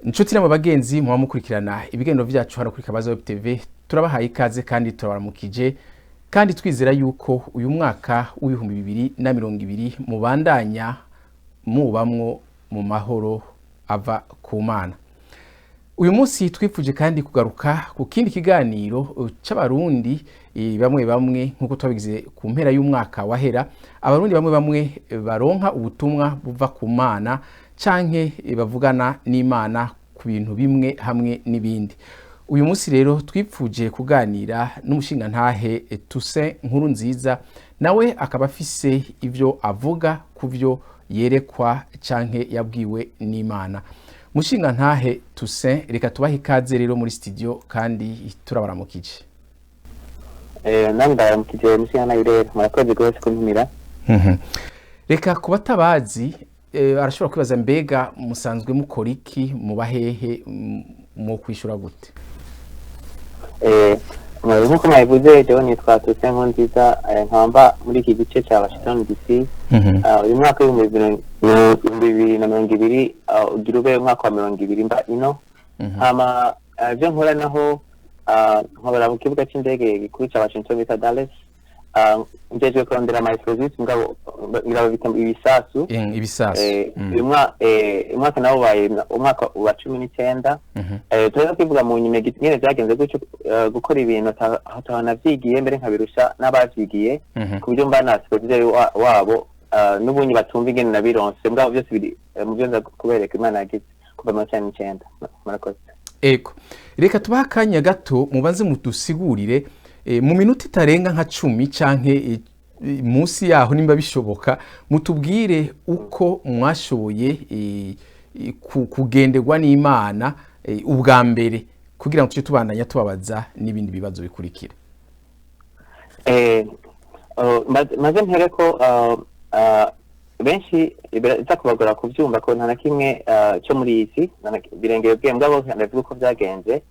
Inshuti namwe bagenzi muba mukurikirana ibiganiro vyacu hano kuri Kabaza Web TV, turabahaye ikaze kandi turabaramukije, kandi twizera yuko uyu mwaka w'2020 mubandanya mubamwo mu mahoro ava ku Mana. Uyu munsi twifuje kandi kugaruka ku kindi kiganiro c'Abarundi bamwe bamwe, nk'uko twabigize ku mpera y'umwaka wahera. Abarundi bamwe bamwe baronka ubutumwa buva ku Mana canke bavugana n'Imana ku bintu bimwe hamwe n'ibindi. Uyu munsi rero twipfuje kuganira n'umushingantahe Toussaint Nkurunziza, nawe akaba afise ivyo avuga ku vyo yerekwa canke yabwiwe n'Imana. Mushingantahe Toussaint, reka tubahe ikaze rero muri studio kandi turabaramukije. Namwe ndabaramukije, mushingantahe rero, murakoze rwose kuntumira. Reka ku batabazi arashobora kwibaza: mbega musanzwe mukora iki, muba hehe, mu kwishura gute? Nk'uko mwabivuze, jewe nitwa Toussaint Nkurunziza, nkaba mba muri iki gice ca Washington DC. Uyu mwaka w'2020 ugira ube umwaka wa 20 mba ino. Hama ivyo nkora naho, nkora mu kibuga c'indege gikuru ca Washington bita Dulles. Njejwe kurondera ama explosifs, mugabo ngira bita ibisasu. Ibisasu. Uyu mwaka nawo ubaye umwaka wa 19. Turaza kwivuga mu nyuma nyene vyagenze gutyo, gukora ibintu ataho navyigiye, mbere nkabirusha n'abavyigiye, ku buryo mba na superviseur wabo n'ubunyi batumva ingene nabironse. Mugabo vyose biri mu vyo nza kubereka Imana yagize kuva 99. Murakoze. Ego, reka tubahe akanya gato mubanze mudusigurire mu minota itarenga nka 10 canke munsi yaho nimba bishoboka, mutubwire uko mwashoboye kugenderwa n'Imana ubwa mbere, kugira ngo tujye tubandanya tubabaza n'ibindi bibazo bikurikira. Maze mpere ko benshi biraza kubagora kuvyumva ko nta na kimwe cyo muri iyi si birengeye ubwenge bwabo. Ndavuga uko vyagenze.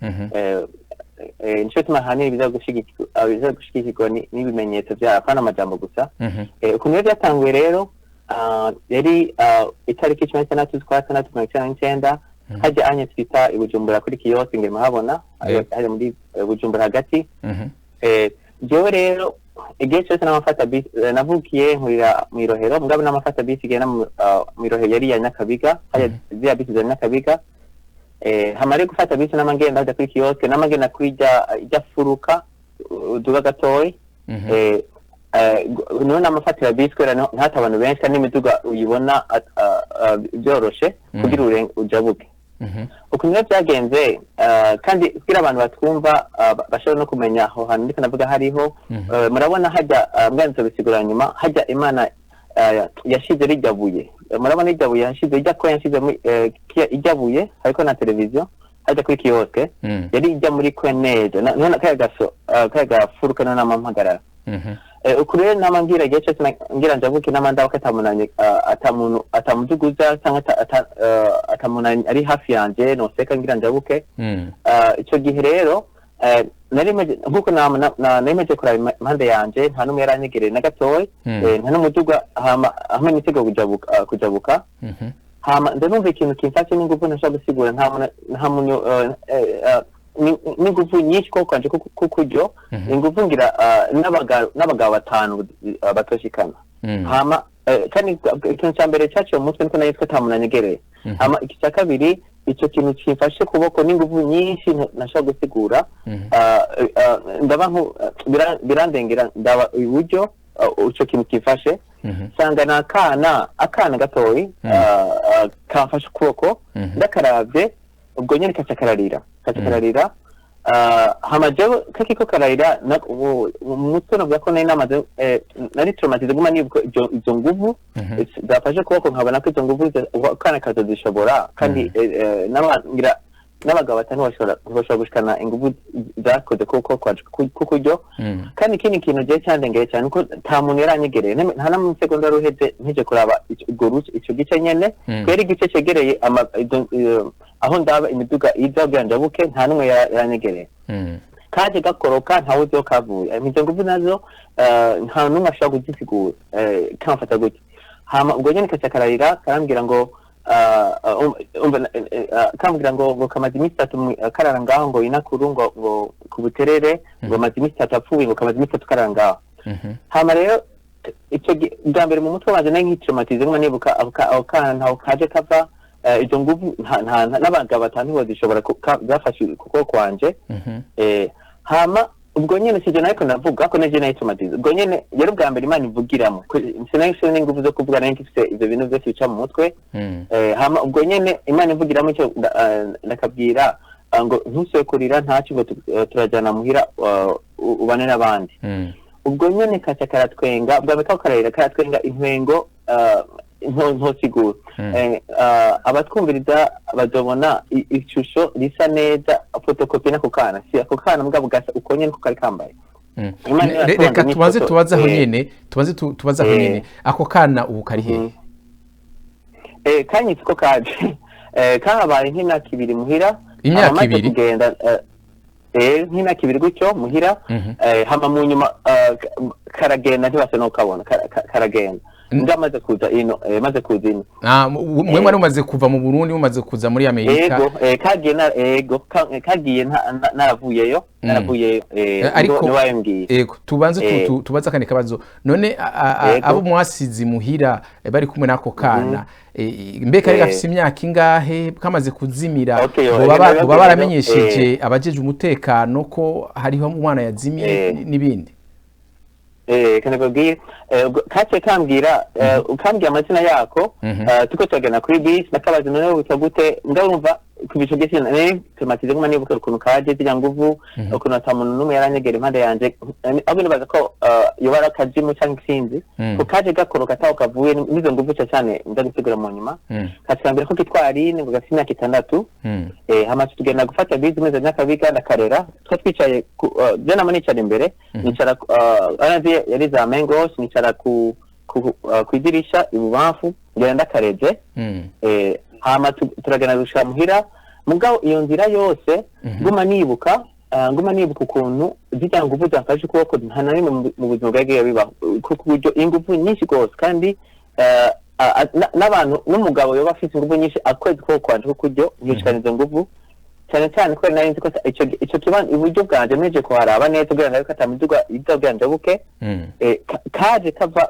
Nico gituma ahanini biza gushigikirwa n'ibimenyetso vyayo, apana amajambo gusa. Ukuntu rero byatanguye rero, yari itariki 16 z'ukwa gatandatu 99, hajya anye twita i Bujumbura kuri kiyosi, ngere muhabona hajya muri Bujumbura hagati. Jewe rero igihe cyose n'amafata bisi, navukiye nkurira mw'irohero, mugabo n'amafata bisi igenda mw'irohero yari iya Nyakabiga, hajya ziriya bisi za Nyakabiga. Hamare gufata bisi n'amagenda hajya kuri kiyoske, n'amagenda kuri ijya furuka uduga gatoyi. Niho n'amafatira bisi kubera ntihate abantu benshi, kandi n'imiduga uyibona byoroshe kugira ujabuke. Ukuntu rero byagenze, kandi kugira abantu batwumva bashobora no kumenya aho hantu ndiko ndavuga hariho. Murabona hajya, mbwa nzobisigura nyuma, hajya Imana yashize rijya buye. Murabona rijya buye yashize ijya ko yashize muri ijya buye hariko na televiziyo hajya kuri kiyoske. Yari ijya muri kwe neza none kaya gaso kaya gafuruka none amampagarara. Uku rero nama ngira igihe cyose ngira njabuke, nama ndaba ko atamunanye, atamuntu, atamuduguza cyangwa atamuntu ari hafi yanje noseka ngira njabuke. Ico gihe rero nari nkuko nari maze kuraba impande yanje, nta n'umwe yaranyegereye na gatoyi. Nta n'umuduga, hama hamwe nitego kujabuka. Hama ndumva ikintu kimfashe n'inguvu ntashobora gusigura, nta muntu, n'inguvu nyinshi koko kwanje kukuryo inguvu ngira n'abagabo batanu batoshikana. Hama kandi ikintu cya mbere cyaciye mu mutwe niko nari ko ata muntu anyegereye. Hama iki cya kabiri, icyo kintu kimfashe kuboko n'inguvu nyinshi ntashobora gusigura. Ndaba birandengera, ndaba iburyo, ico kintu kimfashe, nsanga ni akana gatoyi kamfashe ukuboko. Ndakaravye ubwo nyene kaca kararira, kaca kararira. Hama jewe kakiko kararira, mu mutwe navuga ko nari namaze nari traumatisé, guma nibuka izo nguvu zafashe ukuboko, nkabona ko izo nguvu akana kazozishobora, kandi ngira n'abagabo batanu bashobora gushikana inguvu zakoze kuko kwaje kukuryo. Kandi ikindi kintu jewe cyandengeye cyane uko nta muntu yaranyegereye, nta na mu segonda wari uheze ntije kuraba ico gice nyene. Kwera igice cegereye aho ndaba imiduga iza kugira njabuke, nta n'umwe yaranyegereye. Kaje gakoroka, ntawe uzi aho kavuye. Izo nguvu nazo nta n'umwe ashobora kuzisigura, kamfata gutya. Hama ubwo nyene kaca kararira, karambwira ngo Umva, kambwira ngo kamaze iminsi 3 karara ngaho, ngo inakuru ngo ku Buterere, ngo amaze iminsi 3 apfuye, ngo kamaze iminsi 3 karara ngaho. Hama rero icyo bwa mbere mu mutwe wanje nari nkitraumatize, nguma nibuka ako kana ntaho kaje kava, izo nguvu n'abagabo batanu ntibazishobora zafashe ukuboko kwanje. Hama ubwo nyene sije nariko navuga ko neje nayitraumatize. Ubwo nyene yari ubwa mbere Imana ivugiramo. Sinari mfise n'inguvu zo kuvuga, nari mfise ivyo bintu vyose bica mu mutwe. Hama ubwo nyene Imana ivugiramo icyo ndakabwira ngo ntusubire kurira, ntacyo, ngo turajyana muhira, ubane n'abandi. Ubwo nyene kaca karatwenga, bwa mbere kako kararira, karatwenga intwengo ntosigura. Abatwumviriza bazobona ishusho risa neza, photocopie n'ako kana, si ako kana mugabo gasa uko nyene ko kari kambaye. Imana iratonze. Reka tubanze n'ifoto, tubaze aho nyene, tubanze tubaze aho nyene. Ako kana ubu kari hehe? Kanyitse ko kaje. Kahabaye nk'imyaka 2 muhira. Imyaka Hama maze 2? kugenda, nk'imyaka 2 gutyo muhira. Hama mu nyuma karagenda, ntibase no kabona, karagenda. Ndamaze kuza ino, maze kuza ino. Ah, mwe mwari mumaze kuva mu Burundi, mumaze kuza muri Amerika? Ego, kagiye na ego kagiye naravuyeyo, naravuyeyo. Ariko niwe wayambwiye. Ego, tubanze tubaze akandi kabazo none. Abo mwasize muhira, bari kumwe n'ako kana, mbe kari gafise imyaka ingahe kamaze kuzimira? Okay, yo, Boba reka boba rero, baramenyesheje abajeje umutekano ko hariho umwana yazimiye n'ibindi? Kandi babwire, ubwo kace kambwira, kambwira amazina yako. Tuko turagenda kuri bisi, nakabaza: "None witwa gute?" Ndumva kuva ico gihe nari traumatize, nguma nibuka ukuntu kaje, zirya nguvu, ukuntu ata muntu n'umwe yaranyegera impande yanje. Ahubwo nibaza ko yoba ari akazimu canke sinzi, ko kaje gakoroka ataho kavuye n'izo nguvu cane cane, nza gusigura mu nyuma. Kace kambwira ko kitwa Aline, ngo gafise imyaka 6. Hama tugenda gufata bisi meze Nyakabiga, ndakarera. Twa twicaye je nama nicara imbere, nicara arazi yari za main gauche, nicara ku kw'idirisha ibubamfu, ngenda ndakareje. Hama turagenda gushika muhira. Mugabo iyo nzira yose nguma nibuka ukuntu zirya nguvu zamfashe ukuboko. Nta na rimwe mu buzima bwagiye bibaho ku buryo inguvu nyinshi rwose, kandi n'abantu n'umugabo yoba afise inguvu nyinshi akwezi ukuboko kwanje kukuryo ntishikana izo nguvu, cyane cyane kubera nari nzi ko ico kibanza iburyo bwanje mpejeje kuharaba neza kugira ngo ariko atamiduga iza kugira njabuke. Kaje kava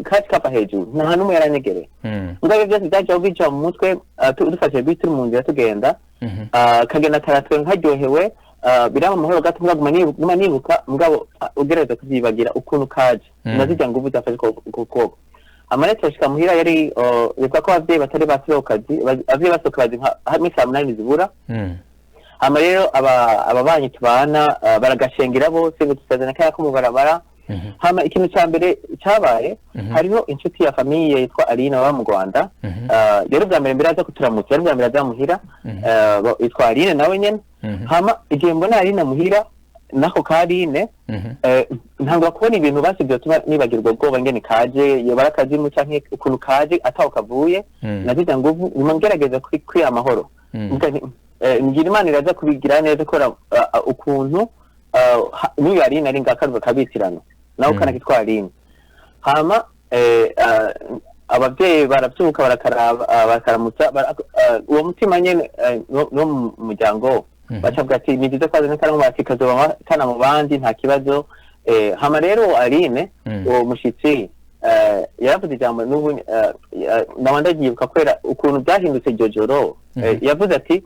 kaje kava hejuru, nta n'umwe yaranyegereye. Mugabo ibyo byose byaje bija mu mutwe, dufashe bisi turi mu nzira tugenda. Kagenda karatwe nkaryohewe, biraba amahoro gato, mugabo nguma nibuka, mugabo ugerageza kuvyibagira ukuntu kaje nazirya nguvu zafashe ku kuboko. Amaretse ashika muhira yari bivuga ko abavyeyi batari basohoka kazi, abavyeyi basohoka kazi nka hamwe saa 8 zibura. Hama rero ababanyi tubana baragashengera bose ngo tutazana kaya ko mu barabara. Hama ikintu ca mbere cabaye, hariho inshuti ya famille yitwa Aline baba mu Rwanda. Rero bwa mbere aza kuturamutsa, yari bwa mbere aza muhira. Yitwa Aline nawe nyene. Hama igihe mbona Aline muhira nako ka Aline, ntangura kubona ibintu basi vyotuma nibagirwa ubwoba ngene kaje, yoba ari akazimu canke ukuntu kaje ataho kavuye. Naziza nguvu, nyuma ngerageza kwiha amahoro. Ngira Imana iraza kubigira neza kubera ukuntu n'uyu Aline ari ngakaruka kabitirano nawe kana kitwa Aline. Hama abavyeyi baravyuka, barakaraba, bakaramutsa, uwo mutima nyene, no mu muryango bacavuga ati: "Ni vyiza kwazana karamu bati kazoba kana mu bandi, nta kibazo." Hama rero Aline, uwo mushitsi, yaravuze ijambo n'ubu nawe ndabyibuka kubera ukuntu byahindutse iryo joro. Yavuze ati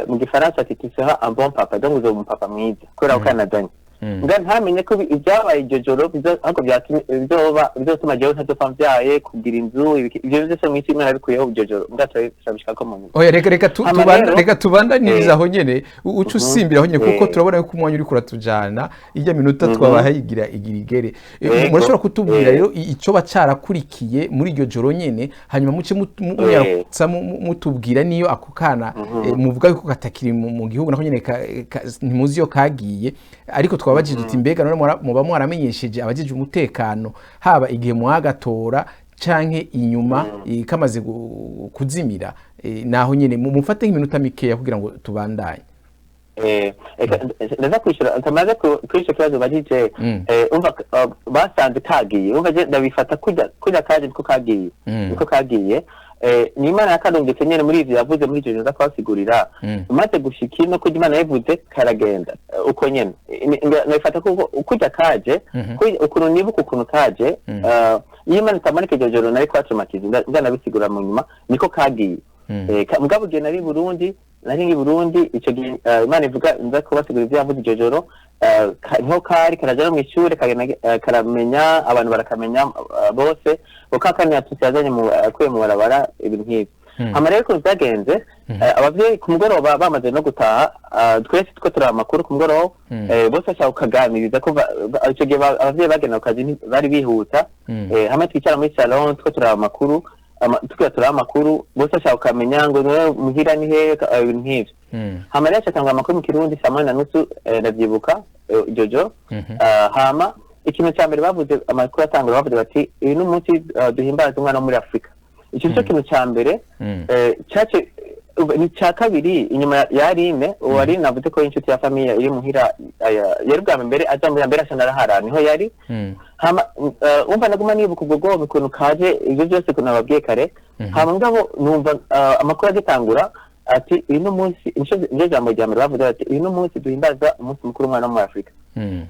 mu Gifaransa ati: "Tu seras un bon papa", donc uzoba umupapa mwiza kubera ko kanazanye. Nga ntamenye ko ibyabaye iryo joro ahubwo bizoba bizotuma jewe ntazopfa mvyaye kugira inzu, ivyo vyose mw'isi Imana yabikuyeho iryo joro, mbwa turabishikako mu nyuma. Oya, reka Hama rero reka tubandanirize aho nyene, uce usimbira aho nyene, kuko turabona yuko umwanya uriko uratujana, irya minota twabahaye igira igere. Murashobora kutubwira rero ico bacarakurikiye muri iryo joro nyene, hanyuma muce munyarutsa mutubwira niyo ako kana muvuga yuko katakiri mu gihugu, nako nyene ntimuzi iyo kagiye. Ariko twabajije tuti: mbega none muba mwaramenyesheje abajeje umutekano, haba igihe mwagatora canke inyuma kamaze kuzimira? Naho nyene mufate nk'iminota mikeya kugira ngo tubandanye. Eka, ndaza kwishura ntamaze kuri ico kibazo bajije. Umva, basanze kagiye, umva je ndabifata kurya kaje niko kagiye. Niko kagiye. Ni Imana yakarungitse nyene muri ivyo yavuze muri ivyo nza kubasigurira. Maze gushika ino, kurya Imana yavuze karagenda, uko nyene nabifata kuko ukurya kaje, ukuntu nibuka ukuntu kaje, iyo Imana itamanika iryo joro nari kwatraumatize, ndanabisigura mu nyuma niko kagiye. Mugabo igihe nari i Burundi, nari i Burundi ico gihe, Imana ivuga, nza kubasigurira ivyo yavuze iryo joro, niho kari karaja no mw'ishure, kagenda, karamenya abantu, barakamenya bose ngo ka kandi yatutse yazanye akuye mu barabara, ibintu nk'ivyo. Hama rero ukuntu vyagenze, abavyeyi ku mugoroba bamaze no gutaha, twese two turaba amakuru ku mugoroba, bose bashaka kukaganiriza ko ico gihe abavyeyi bagenda ku kazi, bari bihuta. Hamwe twicara muri salon two turaba amakuru, tukiba turaba amakuru, bose bashaka kukamenya ngo none muhira ni hehe, ibintu nk'ivyo. Hama rero acatanga amakuru mu Kirundi 1:30, ndavyibuka, iryo joro. Hama ikintu ca mbere bavuze, amakuru atangura, bavuze bati: "Uyu ni umunsi duhimbaza umwana wo muri Afurika." Ico nico kintu ca mbere. Cace ni ca kabiri inyuma ya Aline. Uwo Aline navuze ko inshuti ya famille iri muhira, yari bwa mbere aza muhira, mbere asa narahara niho yari. Hama umva, naguma nibuka ubwo bwoba ukuntu kaje, ivyo byose ukuntu nababwiye kare. Hama ngabo numva amakuru agitangura ati: "Uyu ni umunsi", nico jambo rya mbere bavuze, bati: "Uyu ni umunsi duhimbaza umunsi mukuru w'umwana wo muri Afurika."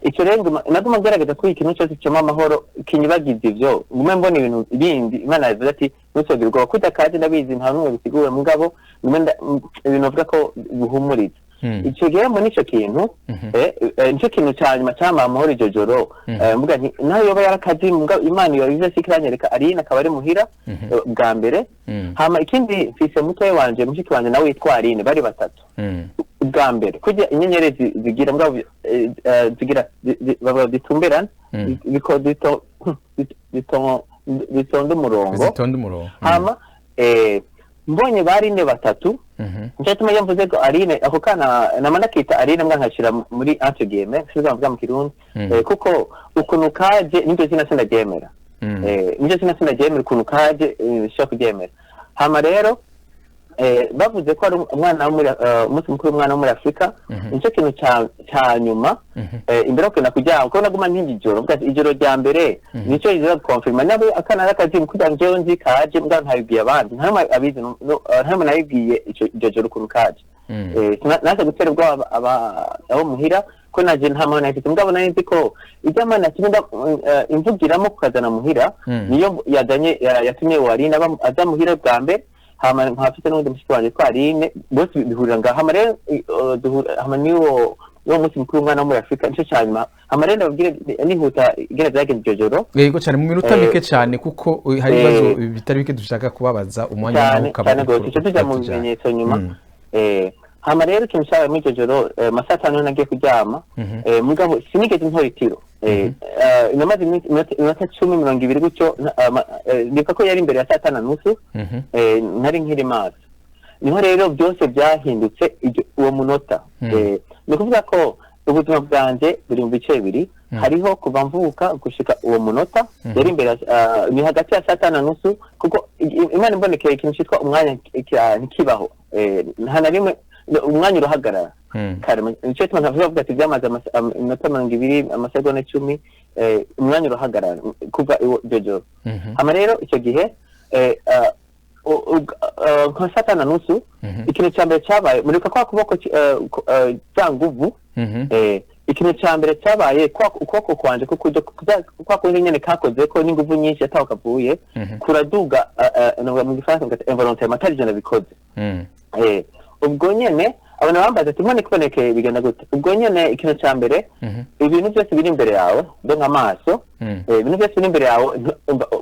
Ico rero naguma ngerageza ko ikintu cyose coma amahoro kinyibagiza ivyo, ngume mbona ibintu bindi. Imana yavuze ati: "Ntuzogire ubwoba kurya kaje." Ndabizi nta n'umwe bisiguwe, mugabo ngume ibintu bavuga ko bihumuriza. Ico gihe mbona ico kintu, nico kintu ca nyuma campaye amahoro iryo joro. Mvuga nti naho yoba yarakazi, mugabo Imana iyo bize sikiranyereka Aline akaba ari muhira, bwa mbere. Hama ikindi, mfise mutoya wanje, mushiki wanje nawe yitwa Aline, bari batatu. Bwa mbere kurya inyenyeri zigira, mugabo zigira bavuga zitumberana, zitonda umurongo. Zitonda umurongo. Hama mbonye barine batatu. Nico gituma iyo mvuze ko Aline, ako kana nama ndakita Aline, mbwa nkashira muri entre guillemets, sinzi mvuga mu Kirundi, kuko ukuntu kaje niryo zina sindaryemera. Niryo zina sindaryemera, ukuntu kaje, sinshobora kuryemera. Hama rero bavuze ko ari umwana wo muri umunsi mukuru w'umwana wo muri Afurika, nicyo kintu ca nyuma. Imbere yo kugenda kuryama, kuko naguma ntinda ijoro, mvuga ati ijoro rya mbere nico riza gukonfirma nawe akana n'akazimu kugira ngo jewe nzi kaje, mbwa ntabibwiye abandi, nta n'umwe abizi, nta n'umwe nabibwiye ico iryo joro ukuntu kaje. Naje gutera ubwoba abo muhira ko naje nta mahoro nari mfise, mugabo nari nzi ko ibyo Imana yatumye imvugiramo kukazana muhira, niyo yazanye yatumye Warine aza muhira bwa mbere. Hama nkaba n'uwundi mushiki wanje twa Aline, bose bihurira ngaha. Hama rero hama niwo munsi mukuru w'umwana wo muri Afurika, nico ca nyuma. Hama rero ndababwire nihuta ingene vyagenze iryo joro. Yego cyane, mu minota mike cyane, kuko hari ibibazo bitari bike dushaka kubabaza, umwanya nawo cyane ukaba cyane gose. Ico tuja mu uratujanye. bimenyetso nyuma. Hama rero ikintu cabaye muri iryo joro, masaha 5 nagiye kuryama, mugabo sinigeze ntora itiro. Namaze iminota 10, 20 gutyo, ndibuka ko yari imbere ya 5:30. Nari nkiri maso, niho rero byose byahindutse uwo munota. Ni ukuvuga ko ubuzima bwanjye buri mu bice bibiri. Hariho kuva mvuka gushika uwo munota, yari imbere ni hagati ya 5:30, kuko Imana imbonekeye ikintu cyitwa umwanya ntikibaho. Nta na rimwe umwanya urahagarara. Kare nicyo gituma ntavuga, avuga ati byamaze iminota 20, amasegonda 10, umwanya urahagarara kuva iryo joro. Hama rero icyo gihe, nka 5:30, ikintu cya mbere cyabaye, muribuka kwa kuboko za nguvu. Ikintu cya mbere cyabaye, ukuboko kwanje kwa kundi nyene kakoze ko n'inguvu nyinshi ataho kavuye, kuraduga, navuga mu Gifaransa ngo involontairement, atari je nabikoze. Ubwo nyene abantu bambaza ati: "None kubonekeye bigenda gute?" Ubwo nyene ikintu cya mbere, ibintu byose biri imbere yawe, mbe nk'amaso, ibintu byose biri imbere yawe,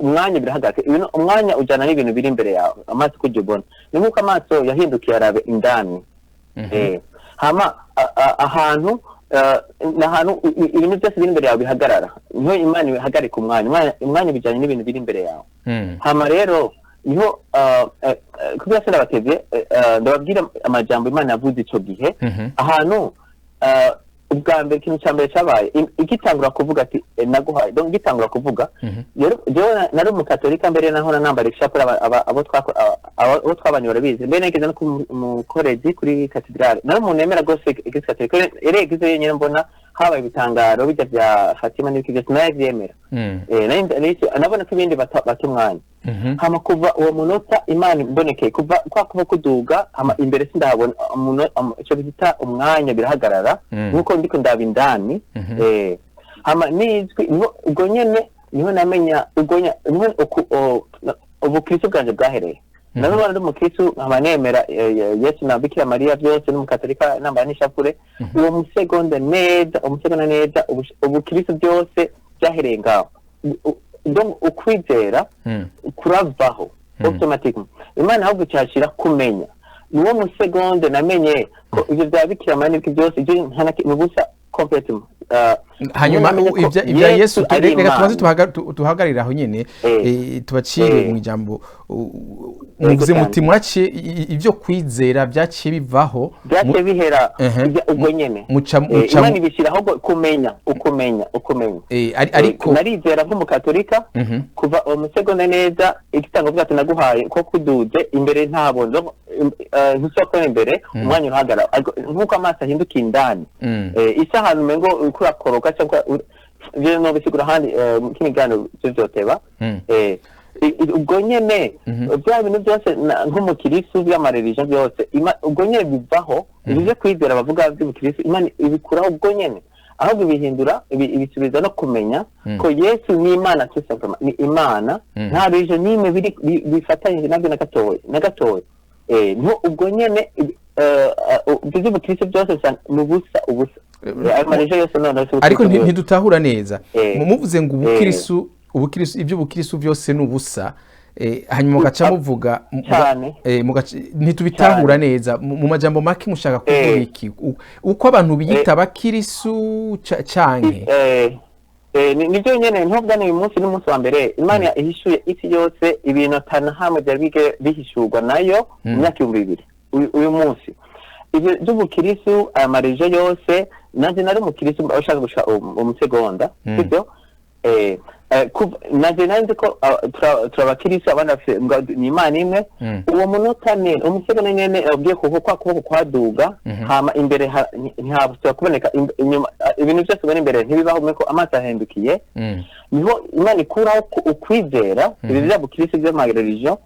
umwanya birahagarika. Umwanya ujyana n'ibintu biri imbere yawe, amaso kujya ubona ni nk'uko amaso yahindukiye arabe indani. Hama ahantu, ni ahantu ibintu byose biri imbere yawe bihagarara, niho Imana ihagarika umwanya. Umwanya bijyanye n'ibintu biri imbere yawe. Hama rero niho kubera se ndabatevye, ndababwira amajambo Imana yavuze ico gihe. Ahantu ubwa mbere, ikintu cya mbere cyabaye, igitangura kuvuga ati "Naguhaye", donc igitangura kuvuga rero, jewe nari umukatolika mbere, naho nambara ishapure, abo twabanye barabizi. Mbere nageze no ku mu koleji kuri katedrale, nari umuntu yemera rwose eglise katolika, yari eglise yenyine mbona. Habaye ibitangaro bijya bya Fatima n'ibiki byose, naravyemera. Nabona ko ibindi bata umwanya. Hama kuva uwo munota Imana imbonekeye, kuva kwa kuba kuduga, hama imbere sindahabona ico bita umwanya birahagarara, nkuko ndiko ndaba indani. Hama n'ijwi niho ubwo nyene niho namenya, ubwo niho ubukristo bwanje bwahereye. Nabona ndi umukristo, nkaba nemera Yesu na Bikira Mariya byose, n'umukatolika, nambara n'ishapure. Uwo musegonda neza, umusegonda neza, ubukristo byose byahereye ngaho. Donc ukwizera kuravaho automatiquement. Imana ahubwo cyashira kumenya. Niwo musegonde namenye ko ivyo bya Bikira Mariya n'ibiki byose, ibyo ni ubusa complètement. Hanyuma namenye ko ibya Yesu, ari reka tubanze Imana. Tuhagarire aho nyene. Tubacire mu ijambo. Muvuze muti muraciye ibyo kwizera byaciye bivaho. Byaciye bihera ubwo nyene. Imana ibishyiraho kumenya, ukumenya, ukumenya. Ariko Narizera nk'umukatolika. Kuva uwo musegonda neza, igitanga uvuga ati naguhaye ko kuduze imbere ntabona, ntushobora kubona imbere, umwanya uhagarara. Ariko nk'uko amaso ahinduka indani, isi ahantu umengo uriko urakoroka cyangwa ivyo nobisigura ahandi, mu kindi kiganiro ivyo vyoteba. Ubwo nyene bya bintu byose nk'umukirisu by'amareligion byose, ubwo nyene bivaho. Ibyo byo kwizera bavuga by'ubukirisu, Imana ibikuraho ubwo nyene, ahubwo ibihindura, ibisubiza no kumenya ko Yesu ni Imana, tout simplement ni Imana. Nta religion n'imwe biri bifatanyije nabyo na gatoya na gatoya. Niho ubwo nyene ibyo by'ubukirisu byose ni ubusa, ubusa. Ayo mareligion yose none si Ariko ubukristo byose. ntidutahura neza. Muvuze ngo ubukirisu, iby'ubukirisu byose ni ubusa, hanyuma mugaca muvuga Cane. Ntitubitahura neza. Mu majambo make mushaka kuvuga iki? Uko abantu biyita abakirisu canke Nibyo nyene ntubwa. Uyu munsi n'umunsi wa mbere Imana ihishuye isi yose ibintu atana hamwe byari bige bihishurwa nayo mu myaka 2000. Uyu munsi ibyo by'ubukirisu, aya mareligion yose, nanjye nari umukirisu ushaka gushika umusegonda. Sibyo? Nanjye nari nzi ko turabakirisu, abandi bafise ni Imana imwe. Uwo munota nyene, umusegonda nyene, ugiye kuko kwa kuboko kwaduga, hama imbere ntihabusubira kuboneka, inyuma ibintu byose ubona imbere ntibibaho, ko amaso ahindukiye. Niho Imana ikuraho ukwizera ibi bya bukirisi by'amareligion,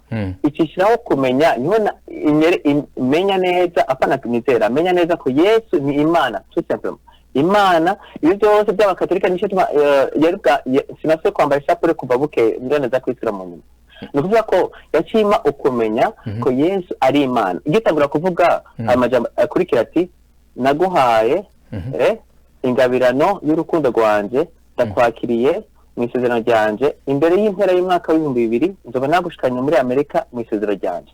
icishyiraho kumenya. Niho menya neza, apana nizera, menya neza ko Yesu ni Imana, tout simplement Imana. Ibyo byose by'abakatolika, nicyo tuma yari bwa sinasubiye kwambara ishapure kuva buke ndoneza kwisura mu nyuma. Ni ukuvuga ko yacima ukumenya ko Yesu ari Imana. Igitangura kuvuga aya majambo akurikira ati: "Naguhaye ingabirano y'urukundo rwanje, ndakwakiriye mu isezerano ryanje. Imbere y'impera y'umwaka w'2000 nzoba nagushikanye muri Amerika mu isezerano ryanje."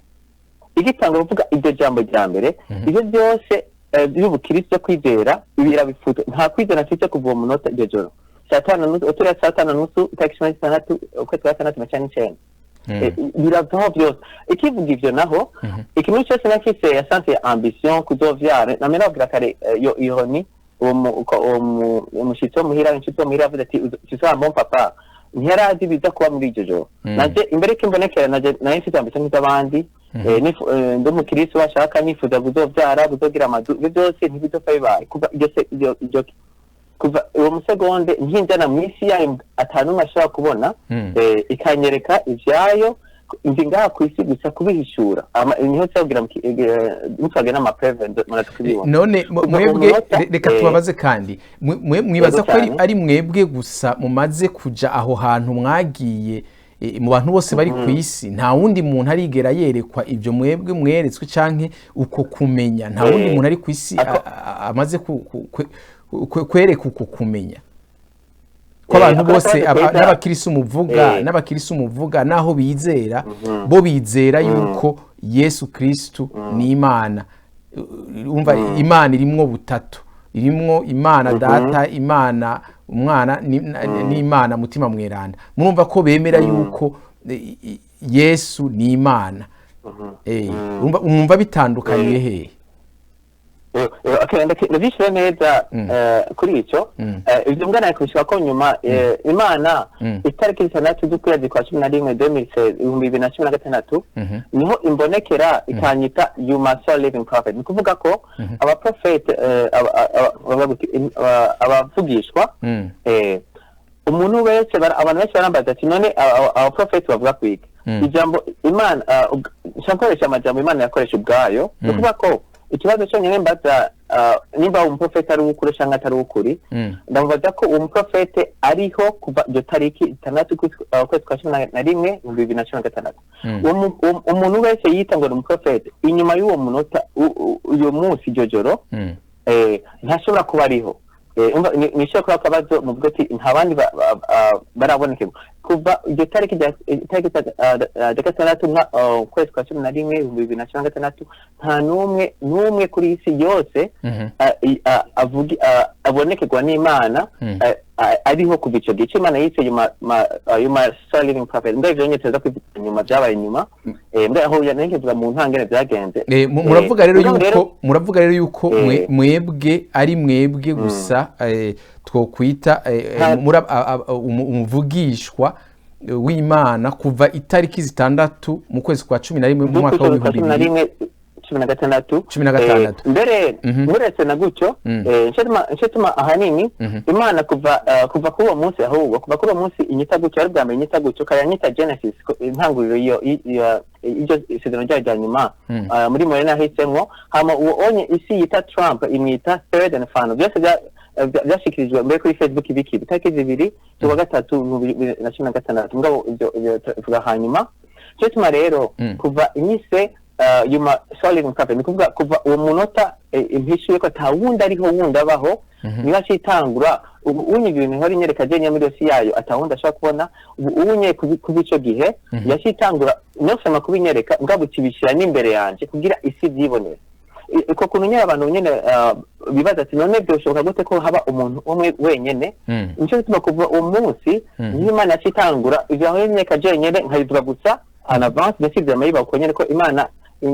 Igitanga kuvuga iryo jambo rya mbere, ibyo byose by'ubukristo kwizera birabifuta. Nta kwizera mfite kuva uwo munota. Iryo joro saa tanu na nusu, uturiya saa tanu na nusu, itariki 16 ukwezi kwa gatandatu 99, biravaho byose. Ikivuga ivyo naho, ikintu cyose nakise yasanze ambition kuzovyara, namwe nababwira kare, iyo ironie, uwo umushitsi wo muhira, inshuti wo muhira avuze ati: "Tu seras un bon papa." Ntiyarazi biza kuba muri iryo joro. Naje imbere ko imbonekera, naje nari mfite ambition nk'iz'abandi. Ndi umukristo washaka, nifuza kuzovyara, kuzogira amazu. Ibyo byose ntibizopfa bibaye. Kuva iryo se iryo kuva uwo musegonde nkinjana mu isi yayo atanu ashobora kubona, ikanyereka ivyayo, ndi ngaha ku isi gusa kubihishura. Niho cyabwira mutwage n'amapreuves muraza kubibona. None Kuva mwebwe umunota, reka tubabaze kandi. Mwibaza ko ari Cyane. ari mwebwe gusa mumaze kuja aho hantu mwagiye, mu bantu bose bari ku isi nta wundi muntu arigera yerekwa ibyo mwebwe mweretswe canke uko kumenya? Nta wundi muntu ari ku isi amaze kwereka uko kumenya ko abantu Ako bose nakabazo keza. n'abakirisu muvuga, n'abakirisu muvuga, naho bizera, bo bizera yuko Yesu Kristu ni Imana. Umva, Imana irimwo butatu, irimwo Imana Data, Imana Umwana n'Imana Mutima Mweranda. Murumva ko bemera yuko Yesu ni Imana. Urumva, mwumva bitandukaniye hehe? Okay, ndavyishura neza kuri ico. Ivyo mbwa nakubishika ko nyuma Imana itariki 6 z'ukwezi kwa 11 2016, 2016, niho imbonekera ikanyita "You must living prophet". Ni kuvuga ko abaprofete, abavugishwa, umuntu wese, abantu benshi barambaza ati: "None abaprofeti bavuga kwiga ijambo Imana?" Nkoresha amajambo Imana yakoresha ubwayo. Ni ukuvuga ko ikibazo cyonyine mbaza, nimba umuprofeti ari uw'ukuri cyangwa atari uw'ukuri, ndamubaza ko uwo muprofete ariho kuva iryo tariki 6 ukwezi kwa 11 2016. Umuntu wese yita ngo ni umuprofete inyuma y'uwo munota, uyo munsi, iryo joro, ntashobora kuba ariho. Nishobora kuba akabazo muvuga ati nta bandi barabonekerwa kuva iryo tariki itariki 6 ukwezi kwa 11 2016. Nta n'umwe n'umwe kuri iyi si yose abonekerwa n'Imana ariho kuva ico gihe. Ico Imana yise "You my sole living prophet". Mbwa ivyo nyene tuza kwivuga nyuma, vyabaye nyuma. Mbwa aho nari mu ntangene vyagenze. Muravuga rero yuko, muravuga rero yuko mwebwe ari mwebwe gusa, twokwita umuvugishwa w'Imana kuva itariki 6 mu kwezi kwa 11 mu mwaka w'ibihumbi bibiri 16. 16. Mbere uretse na gutyo, nicyo ahanini Imana kuva kuri uwo munsi, ahubwo kuva kuri uwo munsi inyita gutyo, ari bwa mbere inyita gutyo, kayanyita Genesis, intanguriro iryo isezerano ryayo rya nyuma muri Morena nahisemo. Hama uwo onye isi yita Trump imwita third and final. Byose byashikirijwe mbere kuri Facebook, ibiki itariki 2 z'ukwa gatatu 2016. Mugabo ibyo tuvuga hanyuma. Cyo tuma rero kuva inyise "You my sole living prophet", ni kuvuga kuva uwo munota impishuye ko ata wundi ariho wundi abaho, niba acitangura ubu unye ibintu ihora inyereka je muri yose yayo ata wundi ashobora kubona. Ubu unye kuva ico gihe yacitangura nosoma kubinyereka, mbwa kibishyira n'imbere yanje kugira isi vyibonere. Uko kuntu nyene abantu nyene bibaza ati: "None byoshoboka gute ko haba umuntu umwe wenyene?" Nico gituma kuva uwo munsi niho Imana yacitangura ivyo aho inyereka jenyene, nkabivuga gusa en avance. Mbese vyama biba uko nyene ko Imana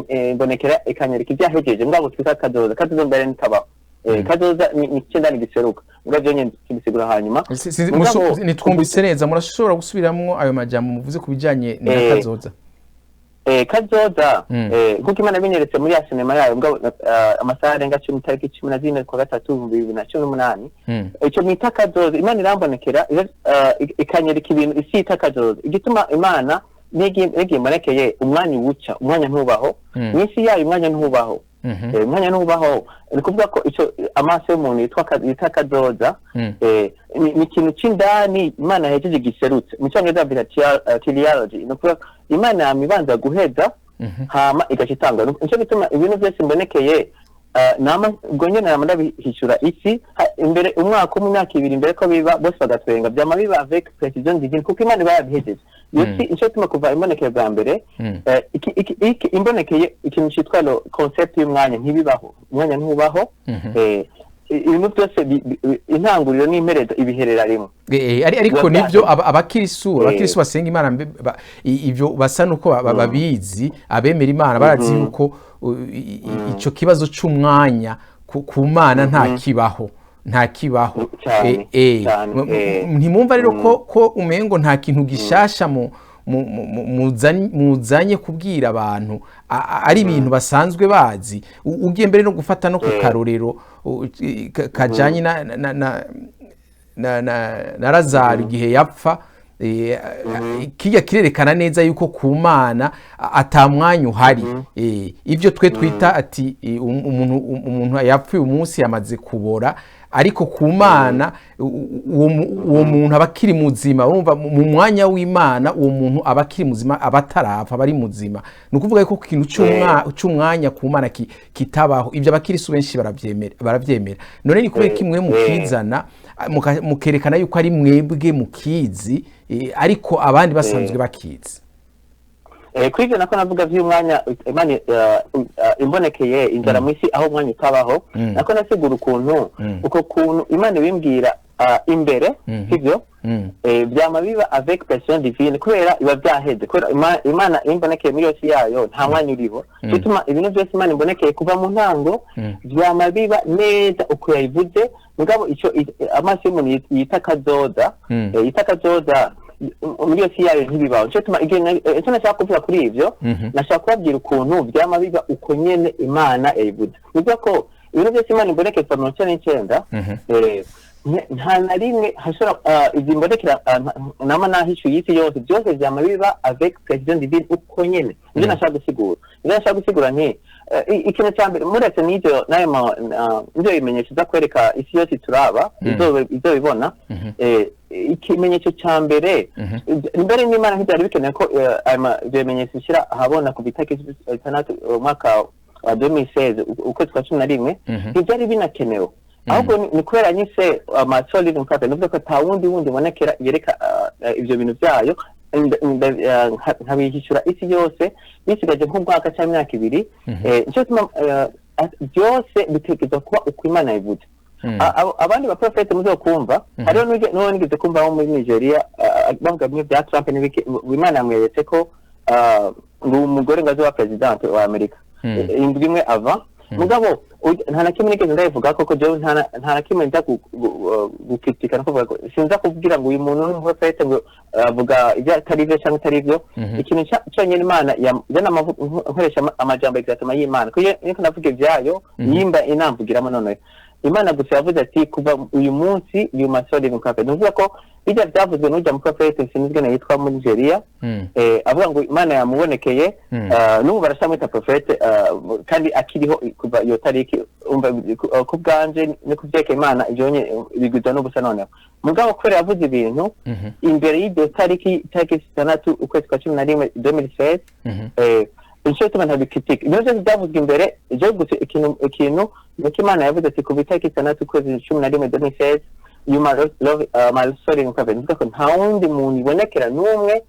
imbonekera ikanyereka ivyahejeje. Mbwa twita kazoza, kazoza mbere ntikabaho. Kazoza ni icenda giseruka, mbwa vyo nyene tubisigura hanyuma. Nitwumvise neza. Murashobora gusubiramwo ayo majambo muvuze ku bijanye na kazoza? Kazoza, kuko Imana binyeretse muri ya sinema yayo, mbwa amasaha arenga 10, tariki 14 kwa gatatu 2018. Icyo mwita kazoza, Imana irambonekera ikanyereka ibintu isi yita kazoza. Igituma Imana n'igihe imbonekeye, umwanya uwuca, umwanya ntubaho. Mw'isi yayo umwanya ntubaho. Umwanya ntubaho. Ni kuvuga ko icyo amaso y'umuntu yita kazoza ni ikintu c'indani Imana yahejeje giserutse. Mu Cyongereza bavyita teleology. Ni ukuvuga Imana yama ibanza guheza, hama igaca itanga. Nico gituma ibintu byose mbonekeye, nama ubwo nyene nama ndabihishura isi imbere umwaka umwe, imyaka 2 imbere ko biba, bose bagatwenga. Vyama biba avec précision divine, kuko Imana iba yabihejeje iyo si. Nico gituma kuva imbonekeye bwa mbere, iki imbonekeye ikintu citwa le concept y'umwanya ntibibaho, umwanya ntubaho. Ibintu byose intanguriro n'imperezo ibiherera rimwe. Ariko Biba nivyo abakirisu basenga Imana ivyo basa nuko babizi. Abemera Imana barazi yuko ico kibazo c'umwanya ku Mana nta kibaho, nta kibaho. Cyane, cyane. Ntimwumva rero ko umengo nta kintu gishasha muzanye kubwira abantu, ari ibintu basanzwe bazi? Ugiye mbere no gufata no ku karorero kajanye na Lazaro igihe yapfa, kijya kirerekana neza yuko ku Mana ata mwanya uhari. Ibyo twe twita ati umuntu yapfuye umunsi yamaze kubora, ariko ku Mana uwo muntu aba akiri muzima. Urumva mu mwanya w'Imana uwo muntu aba akiri muzima, aba atarapfa, aba ari muzima. Ni ukuvuga yuko ikintu c'umwanya ku Mana kitabaho. Ibyo abakirisu benshi baravyemera. None ni kubera ko imwe mukizana, mukerekana yuko ari mwebwe mukizi, ariko abandi basanzwe bakizi? Kuri ivyo nako navuga vy'umwanya, Imana imbonekeye inzara mw'isi aho umwanya utabaho, nako nasigura ukuntu uko kuntu Imana ibimbwira. imbere, sivyo? Vyama biba avec précision divine, kubera biba vyaheze, kubera Imana imbonekeye muri yose yayo, nta mwanya uriho. Bituma ibintu byose Imana imbonekeye kuva mu ntango vyama biba neza uko yabivuze. Mugabo ico amaso y'umuntu yita kazoza, yita kazoza muri yose yayo ntibibaho. Nico gituma igihe ico nashaka kuvuga kuri ivyo, nashaka kubabwira ukuntu vyama biba uko nyene Imana yabivuze. Bivuga ko ibintu byose Imana imbonekeye kuva 99, nta na rimwe hashobora izi mbonekera nama nahishuye isi yose, byose vyama biba avec précision divine uko nyene. Nivyo nashaka gusigura, nivyo nashaka gusigura nti ikintu cya mbere, muretse n'ivyo n'ayo n'ivyo bimenyetso uza kwereka isi yose turaba, izobibona, ikimenyetso cya mbere, mbere n'Imana ntibyari bikenewe ko ayo ivyo bimenyetso ishyira ahabona ku itariki 6 umwaka wa 2016, ukwezi kwa 11. Ntibyari binakenewe, ahubwo ni kubera nyise ama soul living prophet, nuvuga ko ata wundi bonekera yereka ivyo bintu byayo, nkabihishura isi yose bisigaje nk'umwaka cyangwa imyaka 2. Nico gituma byose bitegerezwa kuba uko Imana yabivuze. Abandi baprofete muzokumva, hariho n'uwo nigeze kumva wo muri Nigeria, bavuga bimwe bya Trump n'ibiki, Imana yamweretse ko ngo umugore ngo azoba president wa Amerika indwi imwe ava. Mugabo nta na kimwe nigeze ndabivuga koko jewe, nta na kimwe nza gukritika no kuvuga ko sinza kubwira ngo uyu muntu ni umuprofete, ngo avuga ibyo atari byo cyangwa atari byo. Ikintu cyonyine Imana nkoresha amajambo exactement y'Imana, kuko iyo navuga ibyayo yimba inamvugiramo. Noneho Imana gusa yavuze ati: "Kuva uyu munsi you must live in prophet." Ni ukuvuga ko bijya byavuzwe n'ujya mu prophet, sinzi ingene yitwa, muri Nigeria, avuga ngo Imana yamubonekeye, n'ubu barashamwita prophet, kandi akiriho kuva iyo tariki. Umva, ku bwanje no kuvyeka Imana ivyo nye bigwiza n'ubusa. Noneho mugabo kubera yavuze ibintu imbere y'iryo tariki, tariki 6 ukwezi kwa 11 2016, nico gituma ntabikritika. Ibintu byose byavuzwe imbere, je gusa ikintu nuko Imana yavuze ati: "Kuva itariki 6 ukwezi 11 2016 you must love my soul in prophet." Nivuga ko nta wundi muntu ibonekera n'umwe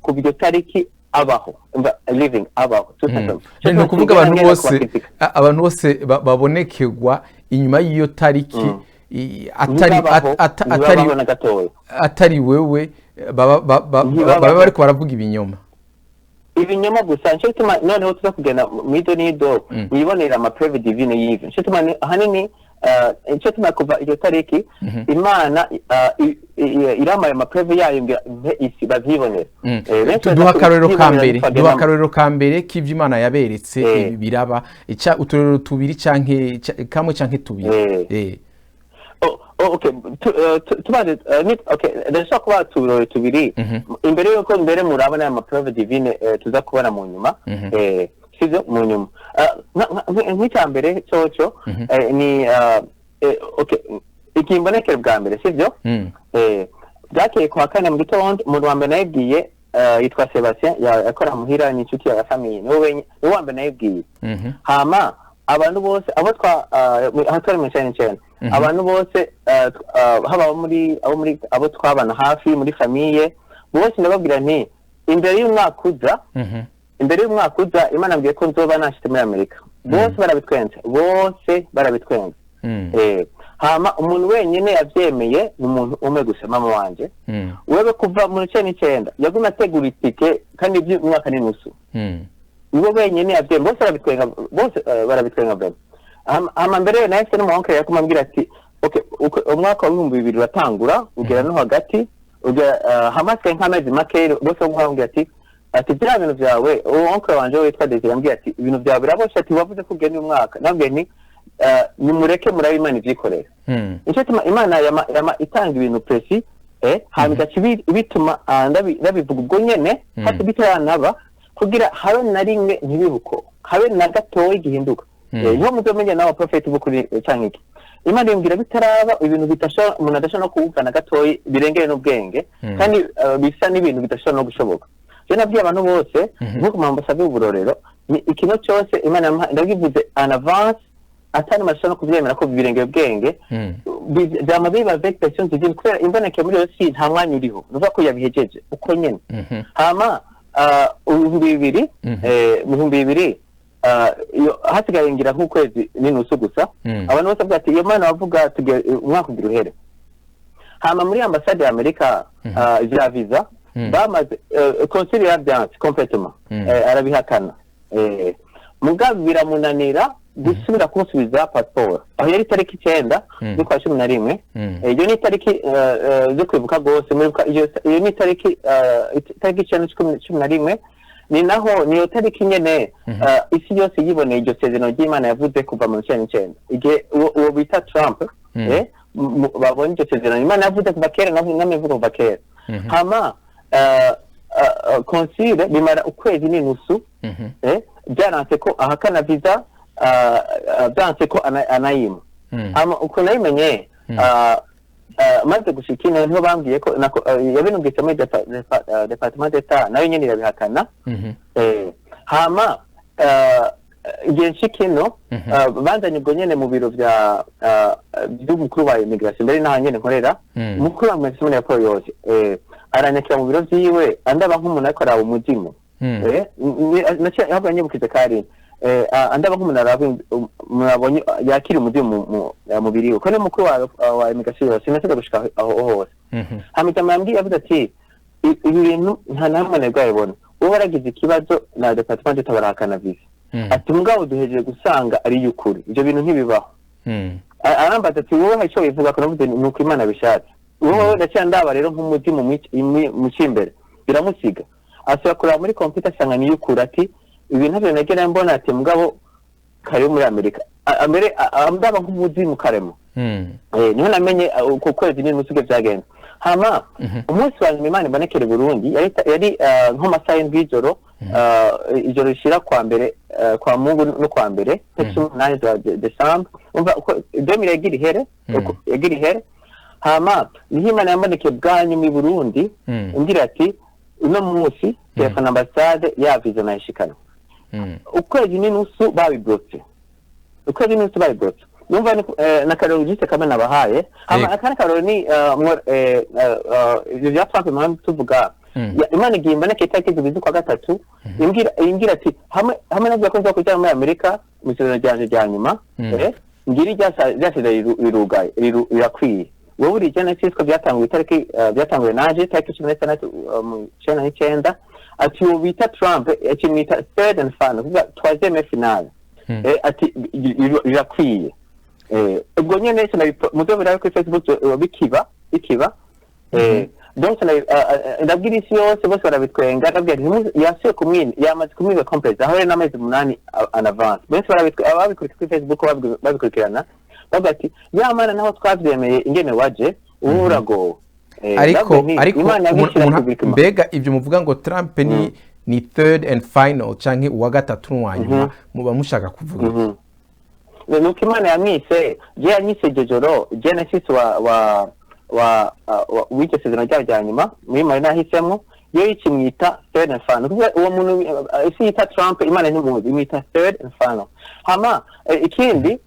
kuva iryo tariki abaho. Umva, living abaho. Tout simplement. Ni ukuvuga abantu bose babonekerwa inyuma y'iyo tariki atari Ntibabaho, atari ntibabaho na gatoya. Atari wewe, Ntibabaho. baba bariko baravuga ibinyoma. Ibinyoma gusa. Nico gituma noneho tuza kugenda mw'ido n'ido, wibonera ama preuve divine y'ivyo. Nico gituma ahanini nico gituma kuva iyo tariki Imana iramaye ama preuve yayo ngira mpe isi bavyibonera. Benshi Duha baza akarorero ka kuvyibonera mbere, ntitwagenda duha akarorero ka mbere k'ivyo Imana yaberetse ibi biraba, ica uturorero tubiri canke kamwe canke tubiri. Oh, okay. Tubanze okay, ndashaka kubaha uturorero tubiri imbere yuko mbere murabona aya ma preuve divine tuza kubona mu nyuma. Sivyo, mu nyuma. Nk'icya mbere coco ni okay, ikimbonekere bwa mbere, sivyo? Bwakeye ku wa kane mu gitondo, umuntu wa mbere nayibwiye yitwa Sebastien, yakora muhira, ni inshuti ya famille, niwe wa mbere nayibwiye. Hama abantu bose abo twa aho twari mu 99, abantu bose haba abo muri abo twabana hafi muri famille bose, ndababwira nti: "Imbere y'umwaka uza, imbere y'umwaka uza, Imana ambwiye ko nzoba nashitse muri Amerika." Bose barabitwenze, bose barabitwenze. Hama umuntu wenyine yavyemeye ni umuntu umwe gusa, mama wanje. Wewe kuva mu 99 yagumye ategura itike, kandi iby'umwaka n'inusu. Niwe wenyine yavyemeye, bose barabitwenga, bose barabitwenga vraiment. Hama mbere nahise n'umuhonkere yakuma ambwira ati: "Okay, umwaka wa 2000 uratangura ugera no hagati ugera hasigaye nk'amezi make." Bose bamubwira ati: "Bya bintu byawe." Uwo oncle wanje witwa Desire ambwira ati: "Ibintu byawe biraboshe," ati: "Wavuze ko ugenda uyu mwaka." Nabwiye nti: "Nimureke murabe Imana ivyikorera." Nicyo gituma Imana yama itanga ibintu précis, hanyuma igaca bituma ndabivuga ubwo nyene hati bitaranaba, kugira habe na rimwe ntibibuko habe na gatoya gihinduka. Niho muzomenya nawe prophet b'ukuri canke iki. Imana imbwira bitaraba ibintu bidashobora, umuntu adashobora no kuwumva na gatoya, birengeye n'ubwenge, kandi bisa n'ibintu bidashobora no gushoboka. Je nabwiye abantu bose, nk'uko mpamvu basabye uburorero, ni ikintu cyose Imana ndabivuze en avance, atari mashobora no kubyemera ko birengeye ubwenge. Vyama biba avec précision divine, kubera imboneke muri iyo si nta mwanya uriho, nuvuga ko yabihejeje uko nyene. Hama 2000, mu 2000, iyo hasigaye ngira nk'ukwezi n'inusu gusa, abantu bose bavuga ati: "Iyo Mana wavuga umwaka ugira uhere." Hama muri ambasade ya Amerika, vya visa bamaze, consul yarabyanse complètement, arabihakana. Mugabo biramunanira gusubira kumusubiza passport. Aho yari tariki 9 z'ukwa 11. Iyo ni itariki zo kwibuka rwose. Muribuka iyo ni itariki 9 11, ni naho niyo tariki nyene isi yose yiboneye iryo sezerano ry'Imana yavuze kuva mu 99, igihe uwo bita Trump, babonye iryo sezerano Imana yavuze kuva kera, namwe ivuga kuva kera. Hama consul bimara ukwezi n'inusu, byaranse ko ahakana visa, byanse ko anayima. Hama uko nayimenye, maze gushika ino, niho bambwiye ko yabinumvise muri département d'État, nayo nyene irabihakana. Hama igihe nshika ino, banzanye ubwo nyene mu biro vya vy'umukuru wa immigration, mbere n'aho nyene nkorera. Umukuru wa immigration ya Paul yose, aranyakira mu biro vyiwe, andaba nk'umuntu ariko araba umuzimu. Naciye ahubwo anyibukije kari andaba nk'umuntu araba umuntu abonye yakira umuzimu mu mubiri we, ko ni umukuru wa immigration yose, sinasiga gushika aho hose. Hama ijambo yambwiye, yavuze ati: "Ibi bintu nta na hamwe nari bwabibona, uwo waragize ikibazo na département d'État barahakana visa." Ati: "Mugabo duhejeje gusanga ari iy'ukuri, ibyo bintu ntibibaho." Arambaza ati: "Wowe hari icyo wivuga ko?" Navuze ni uko Imana bishatse. Wowe ndaciye ndaba rero nk'umuzimu muci imbere, biramusiga, asubira kureba muri computer, asanga ni iy'ukuri. Ati: "Ibi ntabyo nagera mbona." Ati: "Mugabo karibu muri Amerika." Mbere ndaba nk'umuzimu karemo. Niho namenye uko kwezi n'inusu uko byagenze. Hama umunsi wa nyuma Imana ibonekera i Burundi yari nko masaha 7 y'ijoro, ijoro rishira kwa mbere, kwa Mungu no kwa mbere, tariki 18 za Décembre. Umva uko 2000 yagira ihere, uko yagira ihere. Hama niho Imana yambonekeye bwa nyuma i Burundi, imbwira ati: "Uno munsi telefone ambasade ya visa nayishikana." Ukwezi n'inusu babiblotse, ukwezi n'inusu babiblotse. Numva ni na karero juste kamwe nabahaye. Hama akandi karero ni ivyo vya Trump impamvu tuvuga. Imana igiye imboneke itariki 2 z'ukwa gatatu, imbwira ati: "Hamwe navuga ko nza kujya muri Amerika mu isezerano ryanje rya nyuma, ngira iryasize rirugaye, rirakwiye. Wowe uri Genesis, ko byatanguye itariki byatanguye naje tariki 16, mu 99." Ati: "Uwo bita Trump akimwita third and final, kuvuga troisième finale." Ati: "Rirakwiye." Ubwo nyene muzo birabe kuri Facebook, bikiba. Donc ndabwira isi yose, bose barabitwenga. Ndabwira yasuye kumwina, yamaze kumwiba complex, aho rero n'amezi 8 en avance. Benshi ababikurikira kuri Facebook babikurikirana, bavuga ati: "Ya Mana, naho twavyemeye ingene waje, ubu uragowe." Ariko Ndabwira nti, ariko Imana yabishyira publiquement. Mbega ibyo muvuga ngo Trump ni third and final canke uwa gatatu n'uwa nyuma, muba mushaka kuvuga iki? Nuko Imana yamwise, je yanyise iryo joro Genesis wa w'iryo sezerano ryayo rya nyuma muri mari nahisemo, yo ikimwita third and final. Kuvuga uwo muntu isi yita Trump, Imana ntimuzi, imwita third and final. Hama ikindi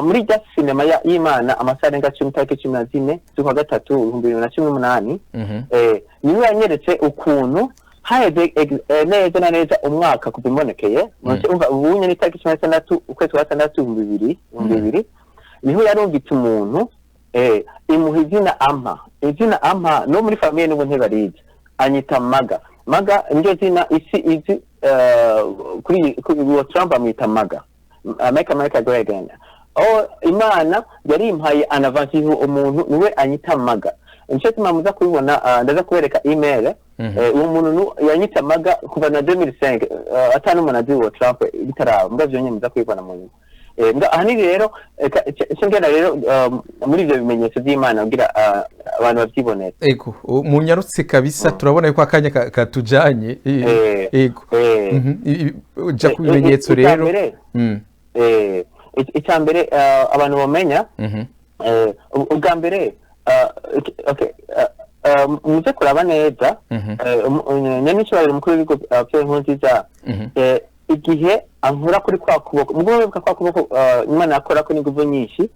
muri rya sinema y'Imana, amasaha arenga 10, tariki 14 z'ukwa gatatu 2018, niwe yanyeretse ukuntu haheze neza na neza umwaka kuva imbonekeye. Umva, ubu nyene itariki 16 ukwezi kwa gatandatu 2020, niho yarungitse umuntu, imuha izina, ampa izina, ampa no muri famille n'ubu ntibarizi, anyita Maga. Maga niryo zina isi izi kuri uwo Trump, amwita Maga, America America Great Again. Aho Imana yarimpaye en avance umuntu niwe anyita Maga. Nico gituma muza kubibona, ndaza kubereka email. Uwo muntu yanyita Maga kuva na 2005, ata n'umuntu azi uwo Trump bitaraba. Mbwa vyo nyene muza kubibona mu nyuma. Mbwa ahanini rero, ico ngenda rero, muri ivyo bimenyetso vy'Imana kugira abantu bavyibonere. Ego, munyarutse kabisa, turabona yuko akanya katujanye. Ego. Ja ku bimenyetso rero. Icya mbere abantu bamenya, ubwa mbere, okay, muze kuraba neza, nyanicubahiro umukuru w'ibigo, Pierre Nkurunziza, igihe ankura kuri kwa kuboko, mugo wibuka kwa kuboko, Imana yakorako n'inguvu nyinshi,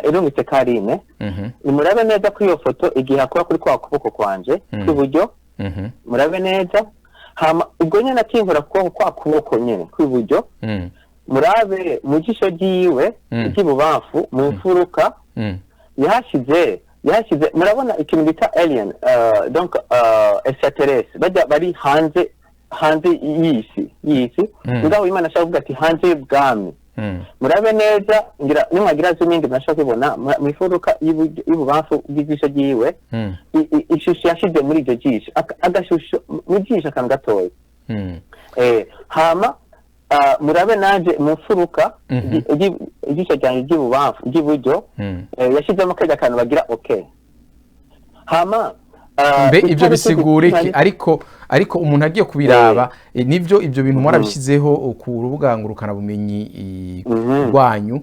irungitse Karine. Nimurabe neza kuri iyo foto igihe akora kuri kwa kuboko kwanje kw'iburyo. Murabe neza. Hama ubwo nyene akinkora kuboko, kwa kuboko nyene kw'iburyo. Murabe mu jisho ryiwe ry'ibubamfu mu mfuruka yahashize, murabona ikintu bita alien, donc extraterrestre, bajya bari hanze y'isi. Ngaho Imana ashaka kuvuga ati hanze y'ubwami. Murabe neza, ngira nimwagira zoom in murashobora kubibona mu mfuruka y'ibubamfu bw'ijisho ryiwe, ishusho yashize muri iryo jisho, agashusho mu jisho, akantu gatoya. Hama murabe nanje mu mfuruka ijisho ryanjye ry'ibubamfu, ry'iburyo, yashizemo karya kantu bagira okay. Hama Mbe ibyo itariki bisigura iki? Ariko umuntu agiye kubiraba, nivyo ibyo bintu mwarabishyizeho ku rubuga ngurukanabumenyi rwanyu.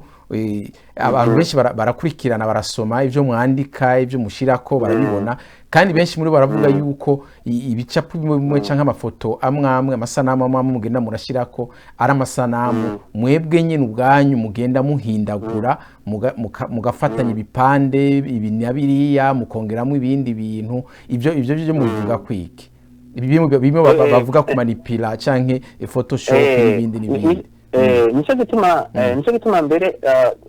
Abantu benshi barakurikirana, barasoma ibyo mwandika, ibyo mushirako barabibona, kandi benshi muri bo baravuga yuko ibicapo bimwe bimwe canke amafoto amwe amwe, amasanamu amwe amwe mugenda murashirako ari amasanamu mwebwe nyine ubwanyu mugenda muhindagura, mugafatanya ibipande ibi na biriya, mukongeramo ibindi bintu. Ibyo byo mubivuga kwiki? Ibi bimwe bavuga kumanipira canke Photoshop n'ibindi n'ibindi. Nico gituma mbere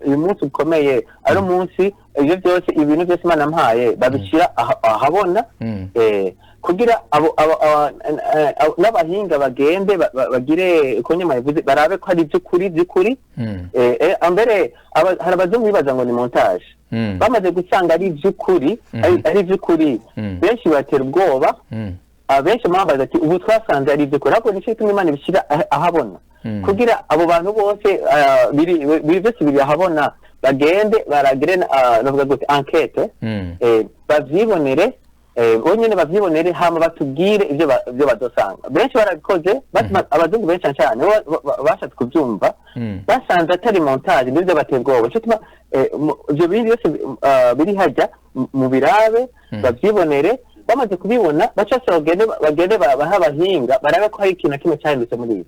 uyu munsi ukomeye ari umunsi ibyo byose, ibintu byose Imana yampaye babishyira ahabona, kugira abo n'abahinga bagende bagire uko nyuma yavuze, barabe ko ari iby'ukuri. Mbere hari abazungu bibaza ngo ni montage. Bamaze gusanga ari iby'ukuri, ari iby'ukuri, benshi batera ubwoba. Abenshi mwabaza ati ubu twasanze ari iby'ukuri, ariko nicyo gituma Imana ibishyira ahabona, kugira abo bantu bose, biri byose biri ahabona, bagende baragire navuga gute, enquête, bavyibonere, bonyene bavyibonere, hama batubwire ivyo bazosanga. Benshi barabikoze, abazungu benshi cyane cyane bo bashatse kubyumva, basanze atari montage, nibyo bateye ubwoba. Nico gituma ivyo bindi byose biri hajya mu birabe, bavyibonere. Bamaze kubibona baca bagende bahe abahinga barabe ko hari ikintu na kimwe cyahindutse muri ibyo.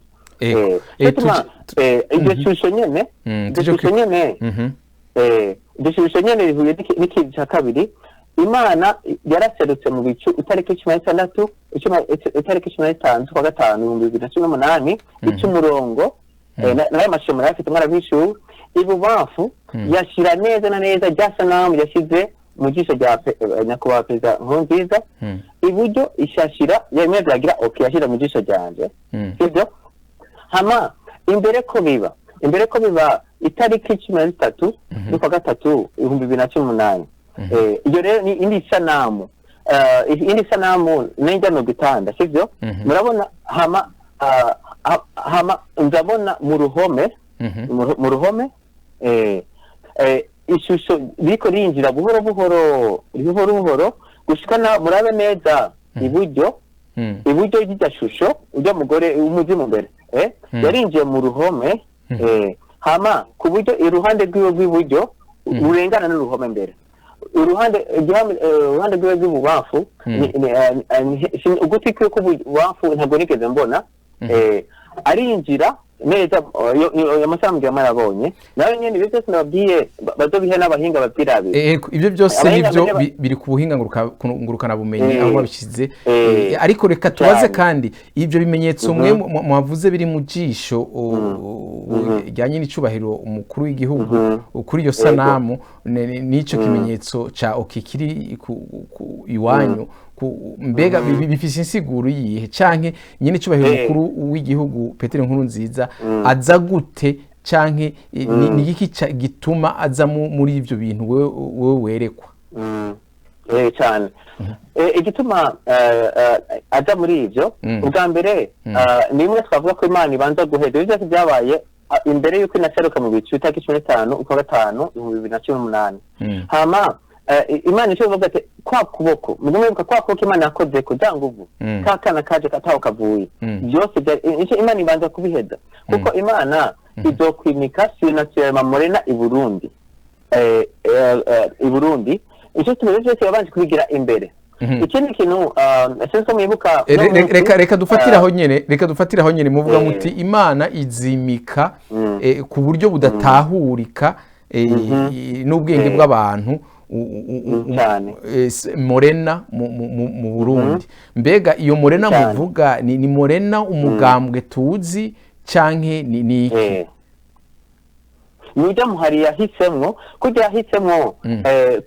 Nico gituma, iryo shusho nyene, iryo shusho nyene, iryo shusho nyene rihuye n'ikintu cya kabiri. Imana yaraserutse mu bicu itariki 16, itariki 15 z'ukwa gatanu 2018, ica umurongo, n'ayo mashusho murayafite, mwarabishuwe. Ibubamfu yashyira neza na neza rya sanamu yashyize mu jisho rya nyakubahwa Perezida Nkurunziza. Iburyo ishashira yemwe yagira okay, yashyira mu jisho ryanje, sibyo? Hama imbere ko biba itariki 13 z'ukwa gatatu 2018, iyo rero ni indi sanamu, indi sanamu nenjya mu gitanda, sibyo? Murabona, hama hama ndabona mu ruhome, mu ruhome, ishusho riko rinjira buhoro buhoro, buhoro buhoro, gushika na murabe neza iburyo, iburyo ry'irya shusho, ujya mugore w'umuzimu mbere, yarinjiye mu ruhome, hama ku buryo iruhande rwiwe rw'iburyo rurengana n'uruhome mbere, uruhande uruhande rwiwe rw'ibubamfu, ugutwi kwiwe kw'ibubamfu ntabwo nigeze mbona. Arinjira neza, ayo masaha mugihe marabonye nawe nyene ibyo byose nababwiye, bazobihe n'abahinga bavyirabire. Ibyo byose Abahinga nibyo mbere biri ku buhinga ngurukanabumenyi aho babishyize. Ariko reka tubaze kandi ibyo bimenyetso mwe mwavuze biri mu jisho rya nyine icubahiro umukuru w'igihugu kuri iyo sanamu, n'ico kimenyetso ca okay kiri iwanyu, mbega bifise insiguro yihe? Canke nyine icubahiro umukuru w'igihugu Petero Nkurunziza aza gute, canke ni igiki gituma aza muri ivyo bintu wewe werekwa? Cyane. Igituma aza muri ivyo, ubwa mbere, ni bimwe twavuga ko Imana ibanza guheza. Ibyo byose byabaye imbere y'uko inaseruka mu bicu itariki 15 ukwa gatanu 2018. Hama Imana icyo ivuga ati kwa kuboko, mugomba kwa kuboko Imana yakoze ko za nguvu, ka kana kaje kataho kavuye, byose icyo Imana ibanza kubiheza, kuko Imana izokwimika surnaturellement Morena i Burundi, i Burundi. Icyo kintu byose yabanje kubigira imbere. Ikindi kintu, sinzi ko mwibuka uno munsi, Reka dufatire aho nyene, reka dufatire aho nyene. Muvuga muti Imana izimika ku buryo budatahurika n'ubwenge bw'abantu Cyane. Morena mu Burundi. Mbega iyo Morena muvuga ni Morena umugambwe tuzi, canke ni iki? Nujya muhari yahisemwo, kurya yahisemwo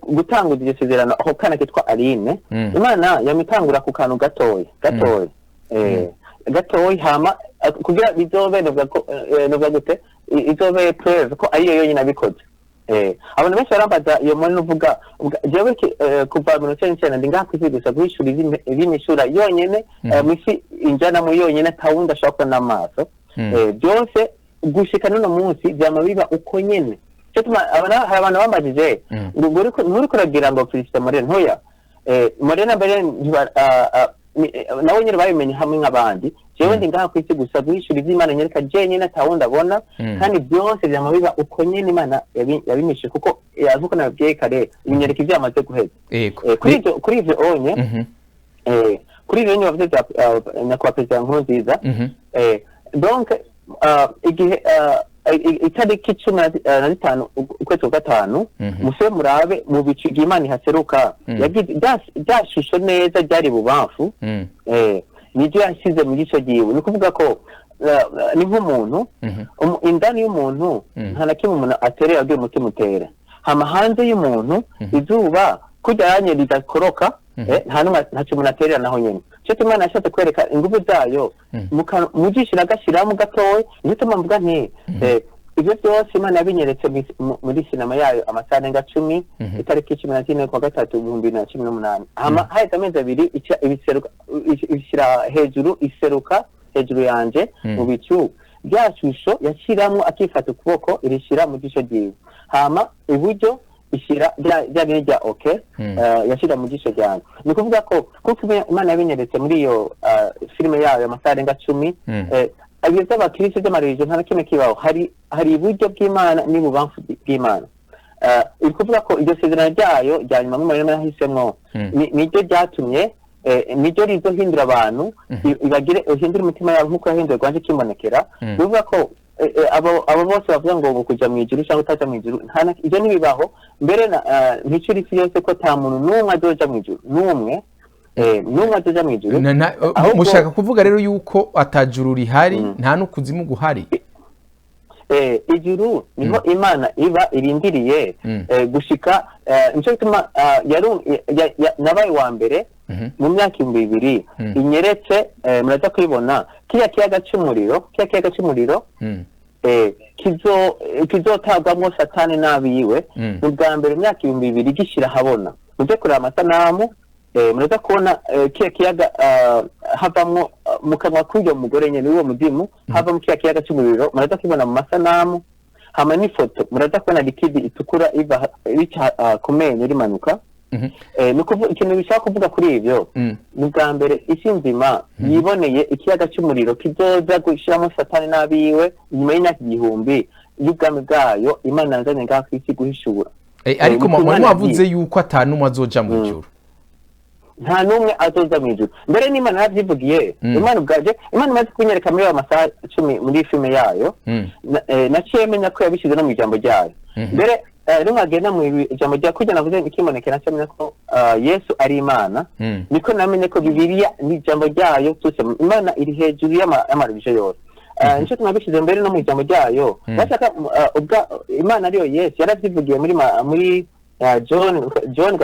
gutanguza iryo sezerano, ako kana kitwa Aline. Imana yamitangura ku kantu gatoya gatoya, gatoya, hama kugira bizobe, novuga ko, novuga gute, izobe preuve ko ariyo yonyine abikoze. Abantu benshi barambaza iyo muri nuvuga jewe kuva 99 ndi ngaha kw'isi gusa guhishura ibimishura yonyene, mw'isi injanamo yonyene, atawundi ashobora kubona n'amaso. Byose gushika n'uno munsi vyama biba uko nyene. Cyo tuma hari abantu bambajije ngo nturiko uragira ngo Felicita Morena ntoya, Morena mbere nawe nyene babimenye hamwe nk'abandi. Jewe ndi ngaha kw'isi gusa guhishura ivy'Imana nyereka jenyene, atawundi abona. Kandi byose vyama biba uko nyene Imana yabimishe, kuko nkuko nababwiye kare, ibinyereka ivyo yamaze guheza. Kuri ivyo onye, kuri ivyo onye bavuze vya nyakubahwa Perezida Nkurunziza, donc igihe itariki 15 ukwezi kwa gatanu, musube murabe mu bicu igihe Imana ihaseruka, yagize rya shusho neza ryari bubamfu, niryo yashyize mu gice giwe. Ni ukuvuga ko ni nk'umuntu, indani y'umuntu nta na kimwe umuntu aterera agiye umutima utera, hama hanze y'umuntu izuba kurya yanye ridakoroka, nta numwe, ntacyo umuntu aterera naho nyene. Cyo Imana yashatse kwereka ingufu zayo mu jisho iragashiramo gatoya. Nicyo tuma mvuga nti ibyo byose Imana yabinyeretse muri sinema yayo amasaha arenga 10, itariki 14 kwa gatatu 2018. Hama haheze amezi 2 ibiseruka, ishyira hejuru, iseruka hejuru yanje mu bicu, rya shusho yashyiramo akifata ukuboko irishyira mu jisho ryiwe, hama iburyo ishyira rya bindi rya ok, yashyira mu jisho ryanjye. Ni ukuvuga ko kuko Imana yabinyeretse muri iyo filime yayo amasaha arenga 10, ibyo by'abakristo by'amareligiyo nta na kimwe kibaho. Hari iburyo bw'Imana n'ibubamfu bw'Imana. Iri kuvuga ko iryo sezerano ryayo rya nyuma mu marima yahisemo niryo ryatumye, niryo rizohindura abantu, ibagire uhindure imitima yabo nk'uko yahinduye rwanje kimbonekera. Bivuga ko abo bose bavuga ngo kuja mu ijuru cyangwa utaja mu ijuru, ibyo ntibibaho. Mbere nticura isi yose ko ata muntu n'umwe azoja mu ijuru, n'umwe azoja mu ijuru. Ahubwo mushaka kuvuga rero yuko atajuru rihari, nta n'ukuzimu guhari? Ijuru niho Imana iba irindiriye gushika, nico gituma nabaye wa mbere mu myaka 2000 inyeretse. Muraza kwibona kiriya kiyaga c'umuriro, kiriya kiyaga c'umuriro kizotagwamwo Satani n'abiwe. Ni ubwa mbere mu myaka 2000 gishira habona. Muze kureba amasanamu, muraza kubona kiriya kiyaga, havamwo, mu kanwa k'uyo mugore nyene w'uwo muzimu havamo kiriya kiyaga c'umuriro. Muraza kubibona mu masanamu, hama n'ifoto muraza kubona liquide itukura iva rica ku menyo rimanuka. Ni ukuvuga ikintu bishaka kuvuga kuri ivyo, ni ubwa mbere isi nzima yiboneye ikiyaga c'umuriro kizoza gushiramo Satani n'abiwe inyuma y'imyaka 1000 y'ubwami bwayo Imana yazanye ngaha kw'isi guhishura. Ariko Ni mwari Imana mwavuze yuko ata n'umwe azoja mu ijuru. Nta n'umwe azoza mu ijuru. Mbere n'Imana yaravyivugiye. Imana ubwaje, Imana imaze kunyereka muri ayo masaha 10 muri filime yayo, naciye menya ko yabishyize no mu ijambo ryayo. Mbere nimwagenda mu ijambo rya kurya navuze ikiboneke, naciye menya ko Yesu ari Imana. Niko namenye ko Bibiliya ni ijambo ryayo byose. Imana iri hejuru y'amareligiyo yose. Nico tumabishyize mbere no mu ijambo ryayo. Bashaka ubwa Imana ariyo Yesu yaravyivugiye muri John 3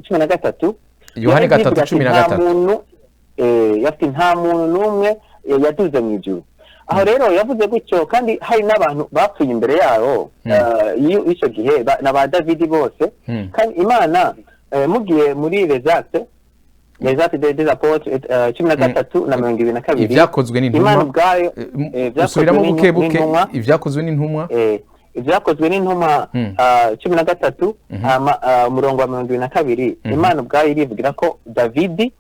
13. Yohani Yaravyivuga 3 ati, cumi na nta gatatu. muntu, yati nta muntu n'umwe yaduze mu ijuru. Aho rero yavuze gutyo kandi hari n'abantu bapfuye imbere yaho, y'icyo gihe na ba Davidi bose. Kandi Imana, mugiye muri Les Actes des Apôtres, 13 na 22. Ibyakozwe n'intumwa. Imana ubwayo, ibyakozwe Usubiramo buke buke. n'intumwa. Ibyakozwe n'intumwa. Ibyakozwe n'intumwa, 13, hama umurongo wa 22. Imana ubwayo irivugira ko Davidi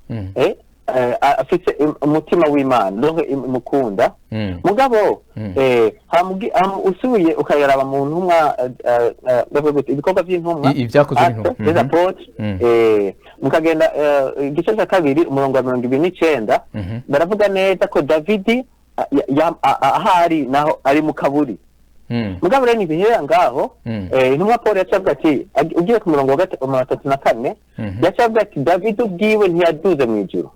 afise umutima w'Imana, donc imukunda. Mugabo hama usubiye ukayaraba mu ntumwa, ndavuga gute, ibikorwa by'intumwa, Ibyakozwe Actes n'intumwa. des Apôtres, mukagenda igice cya kabiri umurongo wa 29, baravuga neza ko Davidi ahari naho ari mu kaburi. Mugabo rero ntibihera ngaho. Intumwa Paul yaciye avuga ati, ugiye ku murongo wa 34, yaciye avuga ati David ubwiwe ntiyaduze mu ijuru.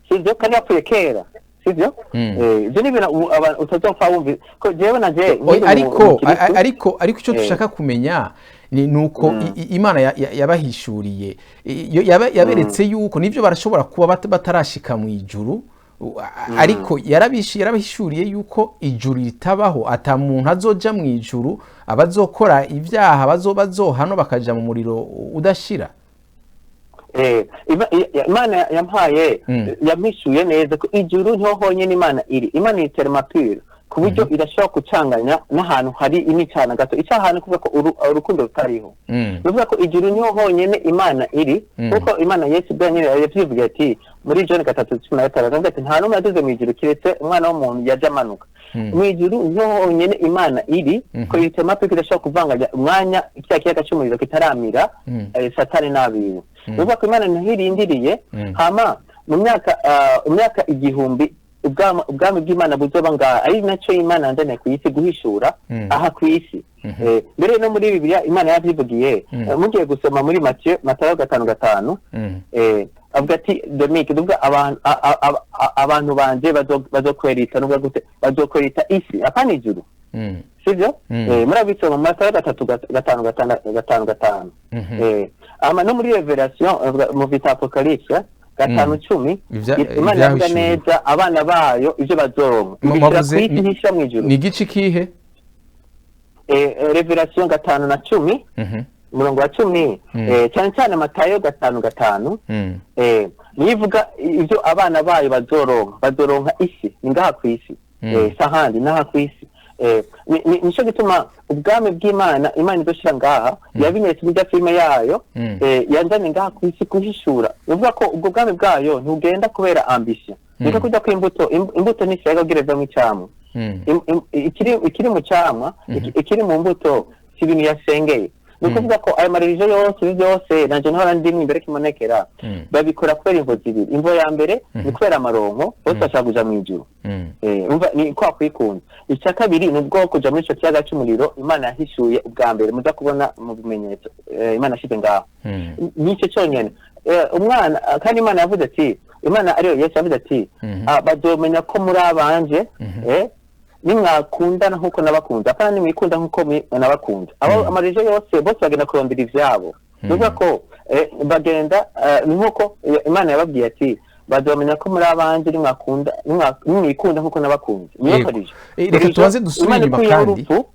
Sivyo? Kandi yapfuye kera. Sivyo? Ivyo ni ibintu abantu utazopfa wumva ko jewe na je Oya, nkiri ariko umukristo. ariko icyo dushaka kumenya ni nuko Imana yabahishuriye, yaberetse yuko nibyo barashobora kuba batarashika mu ijuru, ariko yarabahishuriye yuko ijuru ritabaho, ata muntu azoja mu ijuru, abazokora ibyaha bazohanwa bakaja mu muriro udashira. Imana yampaye, yampishuye neza ko ijuru niho honyine Imana iri. Imana iri tellement pure ku buryo idashobora gucanganya n'ahantu hari imicana gato. Icyaha ni ukuvuga ko urukundo rutariho. Ni ukuvuga ko ijuru niho honyine Imana iri, kuko Imana Yesu ubwo nyine yavyivugiye ati muri John 3:16, aravuga ati: "Nta n'umwe yaduze mu ijuru kiretse Umwana w'umuntu yaje amanuka." Mu ijuru niho honyine Imana iri, ko iri tellement pure idashobora kuvanganya umwanya kiriya kiyaga cy'umuriro kitaramira Satani n'abiwe. Ni ukuvuga ko Imana niho irindiriye. Hama mu myaka 1000 ubwami bw'Imana buzoba ngaha, ari nacyo Imana yanzaniye ku isi guhishura aha ku isi. Mbere no muri Bibiliya Imana yavyivugiye. Mugiye gusoma muri Mathieu, Matayo 5:5, avuga ati Dominique, nuvuga abantu abantu banje bazokwerita, nuvuga gute, bazokwerita isi, apana ijuru. Sivyo? Murabisoma mu Matayo 3 5 5 5 5. Ama no muri Révélation, mu vita Apocalypse 5:10, Imana yavuga Ivyahishuwe. neza abana bayo ivyo bazoronka, ibishyira Mwavuze ku isi, ntishyira mu ijuru. Ni igice kihe? Révélation 5 na 10, umurongo wa 10. Cyane cyane Matayo 5:5. Niyo ivuga ibyo abana bayo bazoronka. Bazoronka isi, ni ngaha ku isi. Si ahandi, n'aha ku isi. Nico gituma ubwami bw'Imana Imana izoshira ngaha, yabinyeretse muri filime yayo. Yanzanye ngaha ku isi guhishura. Ni ukuvuga ko ubwo bwami bwayo ntugenda kubera ambition. Niko kujya kw'imbuto, imbuto ntisiraga kugira ivemo icamwa. Ikiri mu camwa, ikiri mu mbuto, si ibintu yasengeye. Ni ukuvuga ko ayo maririjo yose, ibi byose nanje nahora ndimwe imbere kimonekera, babikora kubera imvo zibiri. Imvo ya mbere ni kubera amaronko, bose bashaka kuja mu ijuru. Umva, ni kwa kwikunda. Icya kabiri ni ubwo kuja muri ico kiyaga c'umuriro Imana yahishuye ubwa mbere, muza kubona mu bimenyetso Imana yashize ngaho. Nicyo cyonyine. Umwana kandi Imana yavuze ati, Imana ariyo Yesu yavuze ati: "Ah, bazomenya ko muri abanje nimwakundana nk'uko nabakunze, apana nimwikunda nk'uko nabakunze." Abo amarejo yose bose bagenda kurondera ivyabo. Ni ukuvuga ko bagenda, ni nk'uko Imana yababwiye ati: "Bazomenya ko muri abanje nimwakunda, nimwikunda nk'uko nabakunze." Niyo karijo. Reka tubanze dusubire Imana inyuma ikuyeho kandi. urupfu.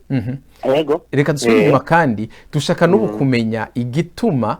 Yego. Reka dusubire inyuma kandi dushaka n'ubu kumenya igituma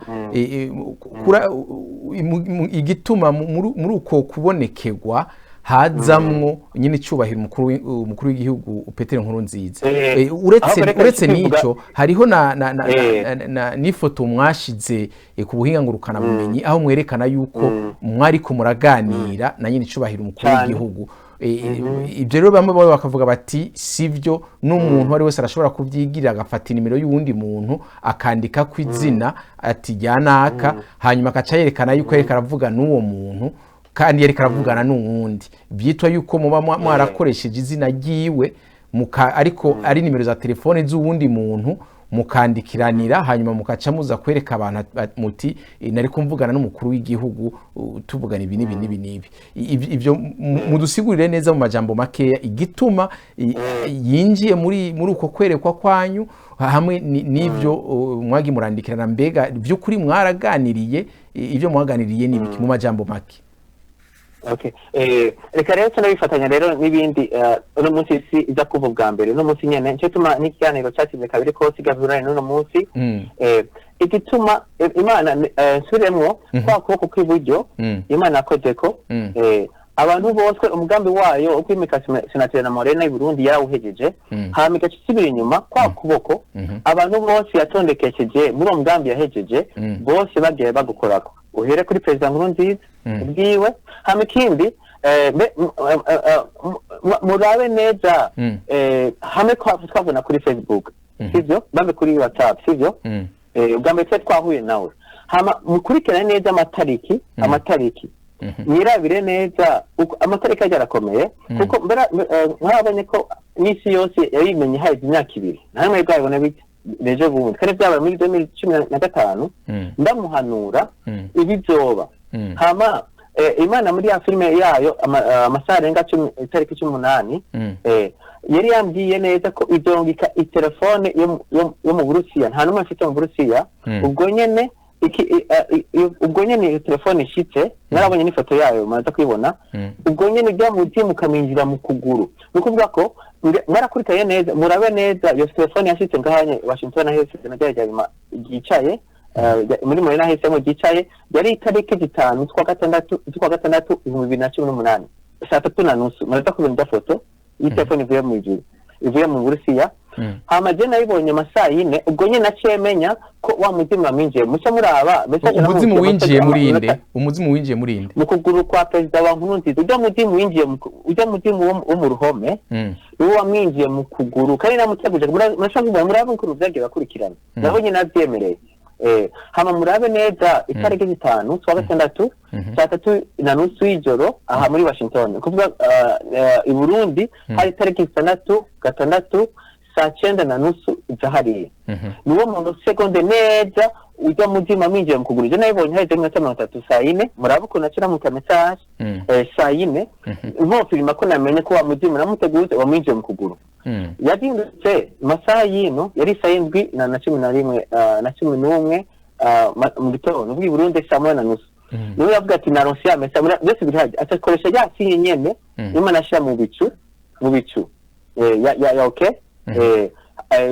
igituma muri uko kubonekerwa hazamwo nyine icyubahiro umukuru w'igihugu Petero Nkurunziza. Uretse Ahubwo reka uretse tukivuga- n'ico, hariho na n'ifoto mwashize ku buhinga ngurukana bumenyi, aho mwerekana yuko mwariko muraganira na nyine icubahiro umukuru w'igihugu. Ibyo rero bamwe baba bakavuga bati sivyo, n'umuntu uwo ari wese arashobora kubyigirira, agafata inimero y'uwundi muntu, akandika ku izina ati rya naka, hanyuma agaca yerekana yuko yariko aravuga n'uwo muntu kandi yariko aravugana n'uwundi. Byitwa yuko muba mwarakoresheje izina ryiwe ariko ari nimero za telefone z'uwundi muntu, mukandikiranira, hanyuma mukaca muza kwereka abantu muti: "Nariko mvugana n'umukuru w'igihugu, tuvugana ibi n'ibi n'ibi n'ibi." Ibyo mudusigurire neza mu majambo makeya igituma yinjiye muri uko kwerekwa kwanyu hamwe n'ibyo mwagi murandikirana. Mbega by'ukuri mwaraganiriye? Ibyo mwaganiriye ni ibiki mu majambo make? Okay. Reka rero tunabifatanya rero n'ibindi. Uno munsi isi iza kuva ubwa mbere uno munsi nyene, nico tuma n'ikiganiro cyatsinze kabiri kose gahurane n'uno munsi. Igituma Imana, nsubiremwo kwa kuboko kw'iburyo Imana yakozeko abantu bose, umugambi wayo wo kwimika senateri na Morena i Burundi yarawuhejeje. Hama igaca isubira inyuma kwa kuboko, abantu bose yatondekesheje muri uwo mugambi yahejeje, bose bagiye bagukorako, uhere kuri Perezida Nkurunziza ubwiwe. Hama ikindi, murabe neza, hamwe twabona kuri Facebook, sivyo, bambe kuri WhatsApp, sivyo? Ubwa mbere twari twahuye nawe. Hama mukurikirane neza amatariki, amatariki mwirabire neza uko amatariki ajya arakomeye, kuko mbera mwabonye ko n'isi yose yabimenye haheze imyaka 2, nta n'umwe bwabibona bite ejo bundi, kandi byabaye muri 2015. Ndamuhanura ibizoba. Hama Imana muri ya filime yayo, amasaha arenga 10, itariki 18, yari yambwiye neza ko izongika itelefone yo mu Burusiya, nta n'umwe afite mu Burusiya. Ubwo nyene ubwo nyene iyo telefone ishitse, narabonye n'ifoto yayo, muraza kuyibona. Ubwo nyene ujya mu mutima ukaminjira mu kuguru. Ni ukuvuga ko mwarakurikiranye neza, murabe neza iyo telefone yashitse ngahanye Washington ahetse na rya nyuma ryicaye, muri nahisemo ryicaye, yari itariki 5 z'ukwa gatandatu 2018, saa 3:30. Muraza kubona ijya foto y'itelefone ivuye mu ijuru, ivuye mu Burusiya. Hama je nayibonye amasaa 4. Ubwo nyene naciye menya ko wa muzimu wamwinjiye. Muce muraba message. Umuzimu namubwiye winjiye message muri inde? Umuzimu winjiye muri inde? Mu kuguru kwa perezida wa Nkurunziza. Ujya muzimu winjiye ujya muzimu wo mu ruhome, niwo wamwinjiye mu kuguru, kandi namuteguje. Murashaka kuvuga, murabe ukuntu vyagiye bakurikirana, nabo nyene navyemereye. Hama murabe neza itariki 5 z'ukwa gatandatu, saa 3:30 y'ijoro aha muri Washington. Ni kuvuga i Burundi hari itariki 6 gatandatu, saa 9:30 zahariye. Niwo muntu segonde neza ujya muzima mwinjiye mu kuguru. Je nayibonye haheze iminota 30, saa 4. Murabe ukuntu naca namuta message, saa 4, nkofirima ko namenye ko wa muzimu namuteguze wamwinjiye mu kuguru. Yazindutse masaha y'ino, yari saa 7 na 11, na 11 mu gitondo, ubwo i Burundi saa 1:30. Niwe yavuga ati naronse ya message, byose biri, atakoresha ya sinye nyene. Imana ashira mu bicu ya okay.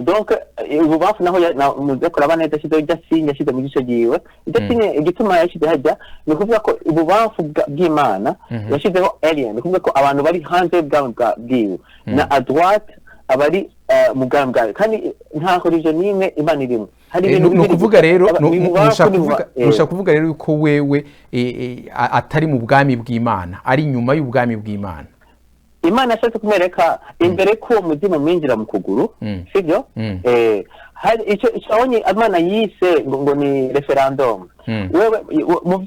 Donc ububamfu naho muze kuraba neza, ashyizeho ijya sinye, yashyize mu gice giwe ijya sinye. Igituma yashyize hajya ni ukuvuga ko ububamfu bw'Imana yashyizeho alien, ni ukuvuga ko abantu bari hanze y'ubwami bwiwe, na à droite abari mu bwami bwawe, kandi nta religion n'imwe Imana irimo. Hari ibintu Ni bibiri ukuvuga rero gusa. Ni ububamfu nushaka kuvuga rero yuko wewe atari mu bwami bw'Imana, ari inyuma y'ubwami bw'Imana. Imana yashatse kumwereka imbere ko uwo muzimu mwinjira mu kuguru, sibyo? Hari icyo abonye Imana yise ngo ni referendum. Wewe mu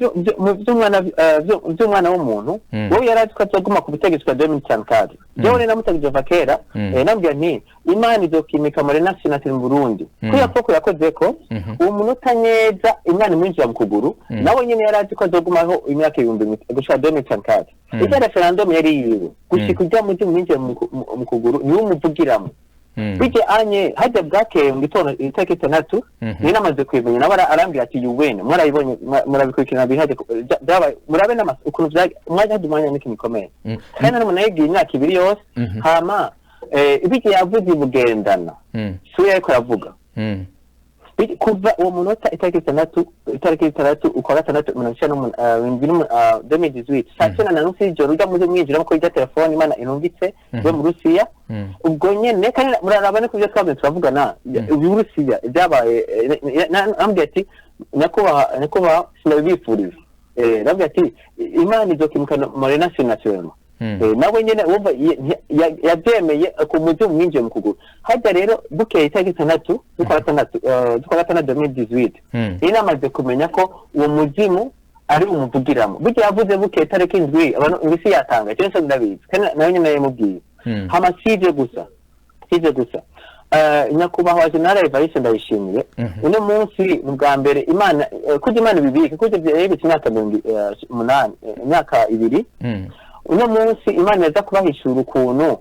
by'umwana w'umuntu, wowe yari azi ko azoguma ku butegetsi bwa 2054. Jewe rero namuteguje kuva kera, nambwira nti Imana izokimika muri national mu Burundi. Kubera ko yakoze ko uwo munota neza Imana imwinjira mu kuguru, nawe nyene yari azi ko azogumaho imyaka ibihumbi gushika 2054. Ijya referendum yari yiwe gushika ujya muzimu mwinjiye mu kuguru, niwe umuvugiramo. Bijye anye hajya bwakeye mu gitondo itariki 6, niyo namaze kubimenya. Nawe arambwira ati you win. Mwarabibonye, murabikurikirana bihaje byabaye. Murabe n'amaso ukuntu umwanya hajya umwanya n'ikintu gikomeye, kandi n'umuntu yagiye imyaka 2 yose. Hama bijye yavuze ibugendana, si we yariko aravuga. Kuva uwo munota itariki 6, itariki 6 ukwa gatandatu, 2018, saa 9:30 y'ijoro, ujya muze mwinjiramo ko ijya telefone Imana inungitse we mu Rusiya. Ubwo nyene kandi muraraba no kubyo twabonye turavugana Uburusiya byabaye. Nambwiye ati nyakubahwa, nyakubahwa, sinabibifuriza. Nambwiye ati Imana izokimukana muri national. Nawe nyene wumva yabyemeye ku muzi mwinjiye mu kuguru hajya. Rero bukeye itariki 6 z'ukwa gatandatu 2018, yari namaze kumenya ko uwo muzimu ari umuvugiramo. Burya yavuze bukeye itariki 7, abantu isi yatanga icyo nso ndabizi, kandi nawe nyene yamubwiye. Hama sivyo gusa, sivyo gusa. Nyakubahwa General Evariste Ndayishimiye, uno munsi ni bwa mbere Imana, kurya Imana ibibika, kurya yibitse imyaka 80, imyaka 2. Uno munsi Imana yaza kubahishura ukuntu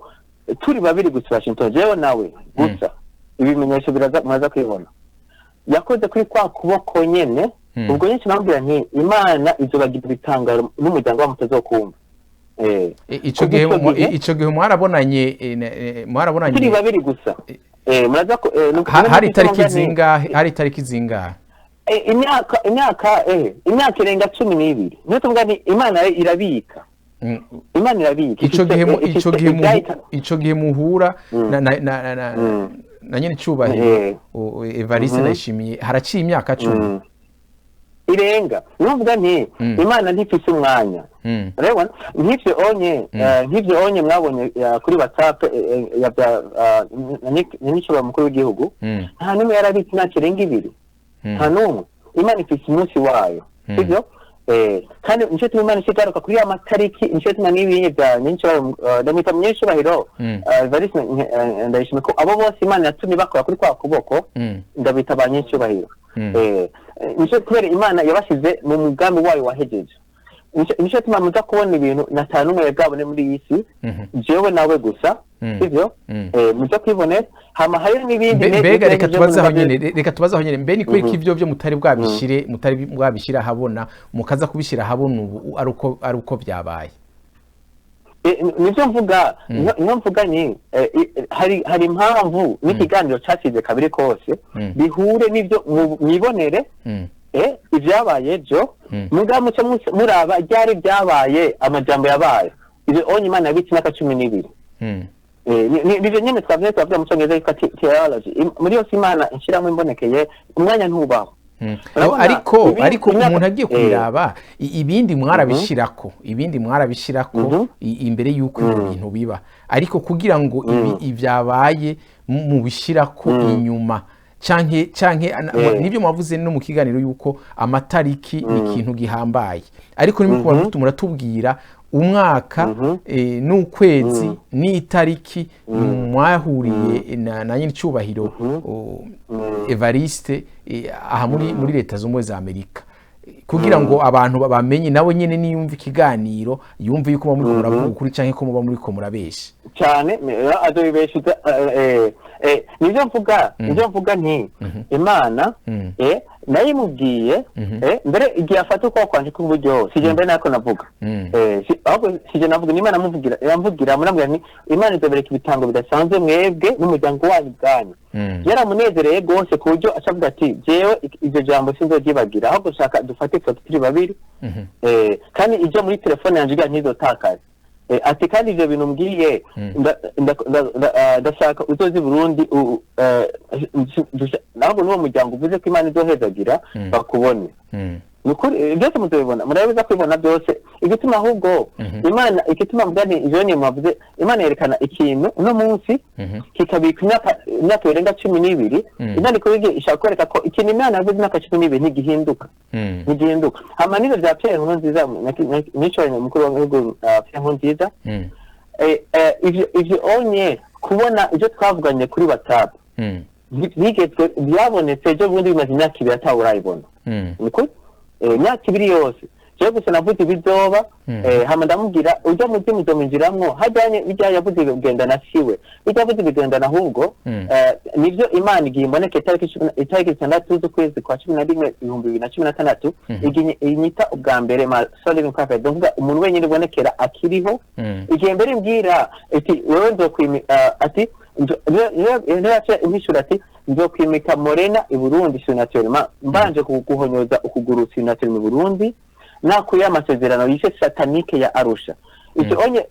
turi babiri gusa, Washington, jewe nawe gusa. Ibimenyetso biraza, muraza kwibona. Yakoze kuri kwa kuboko nyene. Ubwo nyinshi nabwira nti Imana izobagira ibitangaro n'umuryango wa mutazokumva. Ico gihe Kuva ico gihe- ico gihe mwarabonanye, mwarabonanye? Turi babiri gusa. Muraza ko Hari nuko itariki mvuga nti- zingahe? Hari itariki zingahe? Imyaka irenga 12. Niyo tuvuga nti Imana irabika. Imana irabika. Ico gihe ico gihe muhura na na nyene cubahiro Evariste Ndayishimiye, haraciye imyaka 10. Irenga. Nuvuga nti Imana ntifise umwanya. Urabona nk'ivyo onye, nk'ivyo onye mwabonye kuri WhatsApp, ya bya nyine mukuru w'igihugu, nta n'umwe yarabitse imyaka irenga 2. Nta n'umwe. Imana ifise umunsi wayo, sibyo? Kandi nico tuma Imana ikigaruka kuri ya matariki. Nico tuma n'ibinye bya nyinshi, ndamwita munyeshubahiro Evariste Ndayishimiye, ko abo bose Imana yatumye bakora kuri kwa kuboko, ndabita ba nyinshubahiro. Nico kubera Imana yabashize mu mugambi wayo wahejeje. Nico gituma muza kubona ibintu na n'umwe bwabone muri iyi si, jewe nawe gusa, sivyo? Muza kwibonera. Hama hariho n'ibindi. Mbega reka tubaze aho nyene, reka tubaze aho nyene. Mbe ni kubera ko ivyo byo mutari bwabishire, mutari bwabishira ahabona, mukaza kubishira ahabona ubu ari uko byabaye? Nivyo mvuga, niyo mvuga ni hari impamvu n'ikiganiro casize kabiri kose bihure n'ivyo mwibonere ivyabaye ejo. Mugabo muce muraba ryari byabaye, amajambo yabaye ivyo onye Imana yabitse imyaka 12. Nivyo nyene twavuze, twavuga mu Congereza yitwa theology. Muri yose Imana inshiramwo imbonekeye, umwanya ntubaho. Urabona, Ariko ariko umuntu agiye kubiraba, ibindi mwarabishirako, ibindi mwarabishirako imbere y'uko ibyo bintu biba, ariko kugira ngo ibi ibyabaye mubishirako inyuma canke nibyo mwavuze no mu kiganiro yuko amatariki ni ikintu gihambaye, ariko nimwe kuba muratubwira umwaka n'ukwezi n'itariki mwahuriye na nyir'icyubahiro Evariste aha muri Leta Zunze Ubumwe za Amerika, kugira ngo abantu bamenye, nabo nyene niyumva ikiganiro yumve yuko muba muriko muravuga ukuri canke ko muba muriko murabesha. Cyane, azobibeshuza. Nivyo mvuga, nivyo mvuga nti Imana nayimubwiye mbere igihe afata ukuboko kwanje kw'iburyo, sije mbere nako navuga. Ahubwo sije navuga, ni Imana amuvugira, iramvugira, muramubwira nti Imana izobereka ibitango bidasanzwe mwebwe n'umuryango wanyu ubwanyu. Yaramunezereye rwose ku buryo acavuga ati: "Jewe iryo jambo sinzoryibagira, ahubwo shaka dufate ifoto turi babiri, kandi ibyo muri telefone yanjye igira ntizotakaze." Ati: "Kandi ivyo bintu mbwiye, ndashaka uzoze i Burundi, ahubwo n'uwo muryango uvuze ko Imana izohezagira bakubone." Nukuri byose muzobibona, murabiza kubibona byose. Igituma ahubwo Imana, igituma mvuga nti ivyo ni mwavuze, Imana yerekana ikintu uno munsi kikabika imyaka irenga 12. Imana ikora, ishaka kwereka ko ikintu Imana yavuze imyaka 12 ntigihinduka, ntigihinduka. Hama n'ivyo vya Pierre Nkurunziza, nicoranye umukuru w'igihugu Pierre Nkurunziza, ivyo onye kubona ivyo twavuganye kuri WhatsApp bigezwe byabonetse ejo bundi, bimaze imyaka 2 atawe urayibona. Niko imyaka 2 yose jewe gusa navuze ibizoba. Hama ndamubwira ujya muzi muzominjiramwo hajyanye bijya yavuze bigendana, siwe bijya yavuze bigendana ahubwo. Nivyo Imana igihe imboneke itariki 6 z'ukwezi kwa 11 2016, igihe inyita ubwa mbere ma sole prophet, ndavuga umuntu wenyine ubonekera akiriho. Igihe mbere imbwira iti: "Wewe nzokwimi," ati niyo impishura ati: "Nzokwimika Morena i Burundi surnaturellement, mbanje kuguhonyoza ukuguru surnaturellement i Burundi, nakuye amasezerano yishe satanique ya Arusha." Icyo onye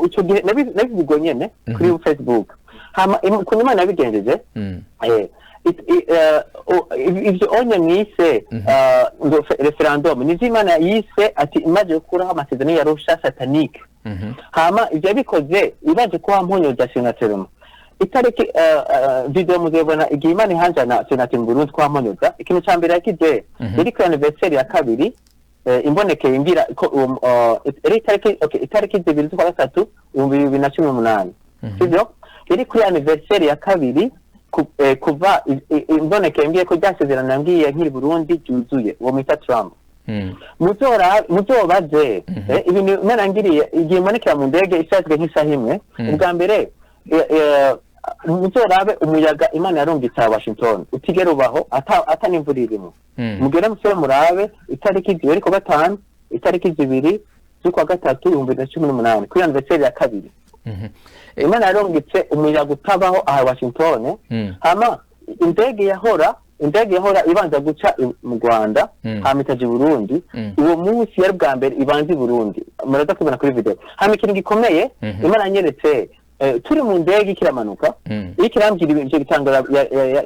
ico gihe nabivuga nyene kuri Facebook. Hama ukuntu Imana yabigenjeje, ivyo onye mwise ngo referendum, nivyo Imana yise ati imaze gukuraho amasezerano ya Arusha satanique. Hama ivyo yabikoze ibaje kuba mponyoza surnaturellement. Itariki video muzobona igihe Imana ihanjana surnaturellement mu Burundi kwa mponyoza, ikintu ca mbere yakize yari ku anniversaire ya kabiri imbonekeye imbwira ko yari itariki, okay, itariki 2 z'ukwa gatatu 2018, sivyo? Yari kuri anniversaire ya kabiri kuva imbonekeye imbwiye ko ryasezerano yambwiye nkiri Burundi ryuzuye, uwo mwita Trump. Muzora muzobaze ibintu Imana yangiriye igihe mbonekera mu ndege isazwe nk'isaha imwe. Ubwa mbere muzorabe umuyaga Imana yarungitse aha Washington utigera ubaho, ata n'imvura irimo. Mugere musore murabe itariki 2 ku gatanu, itariki 2 z'ukwa gatatu 2018, kuri anniversaire ya kabiri, Imana yarungitse umuyaga utabaho aha Washington. Hama indege yahora ibanza guca mu Rwanda, hama ikaja i Burundi. Uwo munsi yari bwa mbere ibanza i Burundi, muraza kubibona kuri video. Hama ikintu gikomeye Imana yanyeretse, turi mu ndege ikiramanuka, iriko irambwira ibintu bitangura,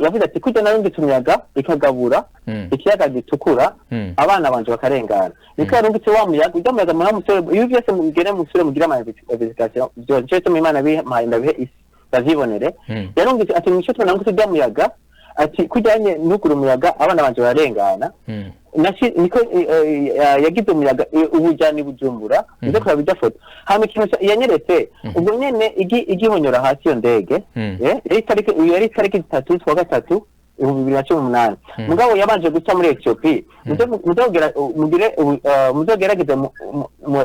yavuze ati: "Kurya narungitse umuyaga ikagabura ikiyaga gitukura, abana banje bakarengana, niko yarungitse wa muyaga, ujya muyaga muri musore." Iyo byose mugere musore mugire ama investigation byose, cyo gituma Imana bimpaye ndabihe isi bavyibonere. Yarungitse ati: "Nico tubona ngo ujya muyaga," ati: "Kujyanye nugura umuyaga abana banje bararengana." Niko yagize umuyaga ubujyana i Bujumbura, nizo kuraba ijya foto. Hama ikintu yanyeretse ubwo nyene igihonyora hasi iyo ndege, yari itariki 3 z'ukwa gatatu. 2018. Mugabo yabanje guca muri Ethiopia. Muzogera mugire muzogerageze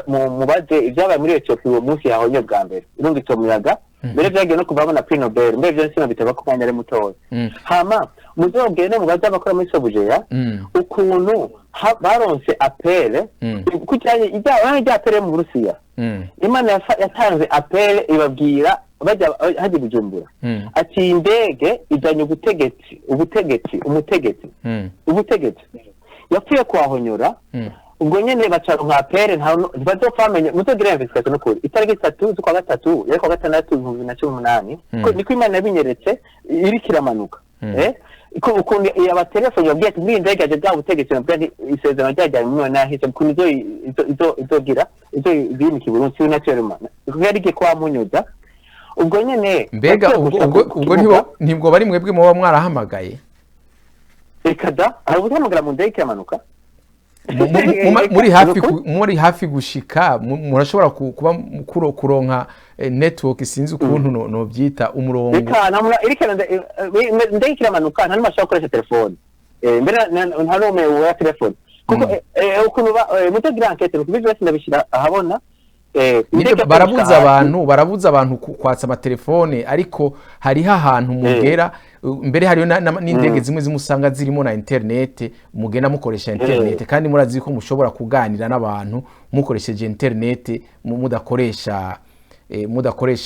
mubaze ibyabaye muri Ethiopia uwo munsi yahonye bwa mbere irungitse umuyaga. Mbere vyagiye no kuvamo na Prix Nobel, mbere vyo sino bitaba ku mwanya ari mutoya. Hama muzogende mubaze abakora muri Sobujeya ukuntu baronse appel kujyanye ijya appel mu Burusiya. Imana yatanze appel ibabwira bajya hajya Bujumbura ati indege izanye ubutegetsi, ubutegetsi, umutegetsi, ubutegetsi yapfuye kuhahonyora. Ubwo nyene bacaronka appel, ntibazopfa bamenye. Muzogira investigation n'ukuri, itariki 3 z'ukwa gatatu, yari kuwa gatandatu, 2018, niko Imana yabinyeretse iriko iramanuka. Ukuntu abatelefoni babwiye ati muri iyi ndege yaje bwa butegetsi, nabwo nti isezerano ryajyanye mu none yahise, ukuntu izogira izo bimika i Burundi si naturellement, kuko yari igiye kuhamunyuza ubwo nyene. Mbega yagiye ubwo gushika ubwo ku ubwo kibuga. Ntibwo bari mwebwe muba mwarahamagaye? Reka da, hari ubuhamagara mu ndege iramanuka. Muri hafi muri hafi gushika, murashobora kuba kuronka network, sinzi ukuntu no byita umurongo. Reka, nta muntu iriko indege iramanuka, nta n'umwe ashobora gukoresha telefone. Mbere nta n'umwe wa telefone, kuko ukuntu muzogira enquête nuko ibyo byose ndabishyira ahabona. Nibyo, Indege barabuza gushika hasi. Abantu barabuza abantu kwatsa amatelefone, ariko hariho ahantu mugera, mbere hariyo n'indege zimwe zimwe usanga zirimo na internet, mugenda mukoresha internet, kandi murazi ko mushobora kuganira n'abantu mukoresheje internet, mudakoresha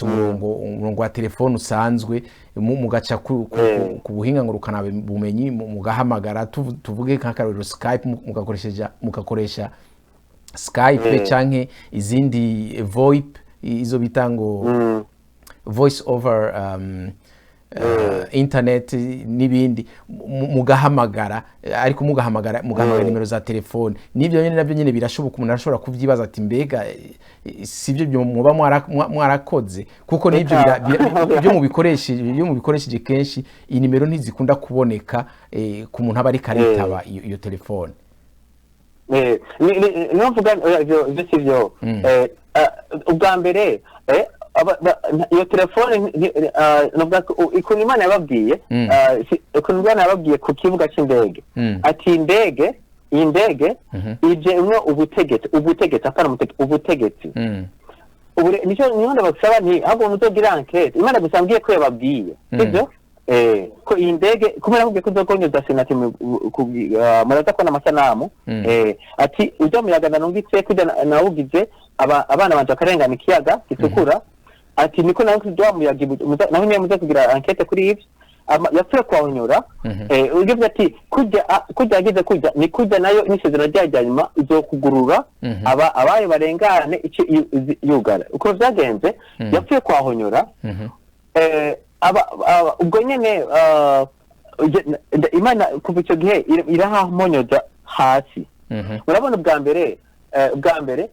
umurongo wa telefone usanzwe, mugaca ku buhinga ngurukana bumenyi, mugahamagara, tuvuge nk'akarorero Skype, mugakoresha Skype canke izindi VoIP, izo bita ngo voice over internet n'ibindi, mugahamagara, ariko mugahamagara nimero za telefone. N'ibyo nyene nabyo nyene birashoboka. Umuntu arashobora kuvyibaza ati mbega sibyo byo muba mwarakoze? Kuko n'ibyo ibyo mubikoresheje kenshi, inimero ntizikunda kuboneka ku muntu aba ariko aritaba iyo telefone. Niyo mvuga, oya, ivyo si byo. Ubwa mbere iyo telefone novuga ko ukuntu Imana yababwiye, ukuntu Imana yababwiye ku kibuga c'indege ati indege, iyi ndege ije imwe ubutegetsi, ubutegetsi, apana umutegetsi, ubutegetsi. Ubu nicyo niho ndabasaba nti ahubwo muzogira enquête. Imana gusa mbwiye ko yababwiye sibyo, ko iyi ndege kubera kubwiye ko uzokongeza senati muraza kubona amasanamu. Ati ujya muyaga nungitse kujya nawugize abana banje bakarengana ikiyaga gitukura, ati niko nawe wa muyaga nawe niyo muze kugira enquête kuri ivyo. Yapfuye kuhanyura. Ugize ati kujya yagize kujya ni kujya nayo n'isezerano rya nyuma izokugurura aba abayo barengane icyo yugara. Uko vyagenze, yapfuye kuhahonyora. Ubwo nyene Imana kuva icyo gihe irahamonyoza hasi. Urabona, ubwa mbere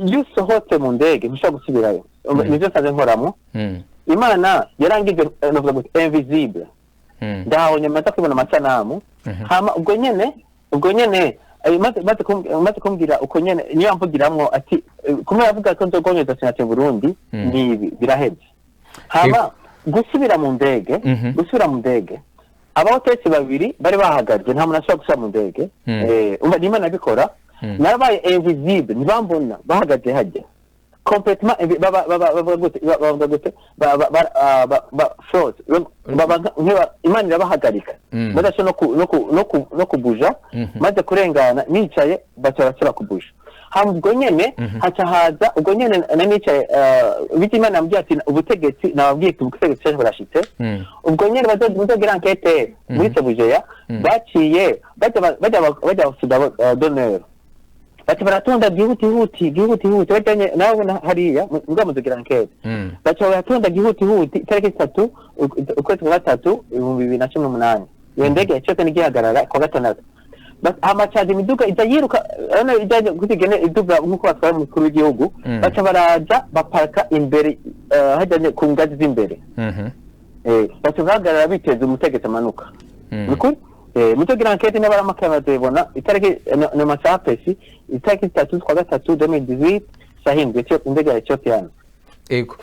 iyo usohotse mu ndege ntushobora gusubirayo. Nivyo nsanzwe nkoramo. Imana yarangije, novuga gute, invisible. Ndahabonye maze kubona amasanamu. Hama ubwo nyene maze kumbwira uko nyene niyo amvugiramwo ati kumwe yavuga ko nzogonyeza sinate Burundi, nibi biraheze. Hama gusubira mu ndege, gusubira mu ndege, abahotesi babiri bari bahagaze, nta muntu ashobora gusubira mu ndege. Umva, n'Imana abikora, narabaye invisible, ntibambona, bahagaze hajya complètement bavuga gute, bavuga gute, ba froze, baba Imana irabahagarika, badashobora no kubuja. Maze kurengana nicaye, baca barashobora kubuja. Hama ubwo nyene haca haza, ubwo nyene na nicaye, bityo Imana yambwiye ati ubutegetsi, nababwiye ati ubutegetsi cyaje burashitse. Ubwo nyene bazogira enquête muri Sebujeya, baciye bajya basuda d'honneur, bati baratonda gihutihuti gihutihuti, bajyanye nawe na hariya mbwa muzogira enquête. Baca baratonda gihutihuti itariki 3 ukwezi kwa gatatu 2018. Iyo ndege yacitse n'igihagarara kwa gatandatu. Hama caza imiduga iza yiruka, urabona ijya kutigene iduga nk'uko batwara umukuru w'igihugu. Baca baraza baparka imbere, hajyanye ku ngazi z'imbere. Baca bahagarara biteza umutegetsi amanuka. Nukuri muzogira enquête niba ari amakamera bazibona itariki no masaha pesi, itariki 3 z'ukwa gatatu 2018, saa 7, indege ya Ethiopian.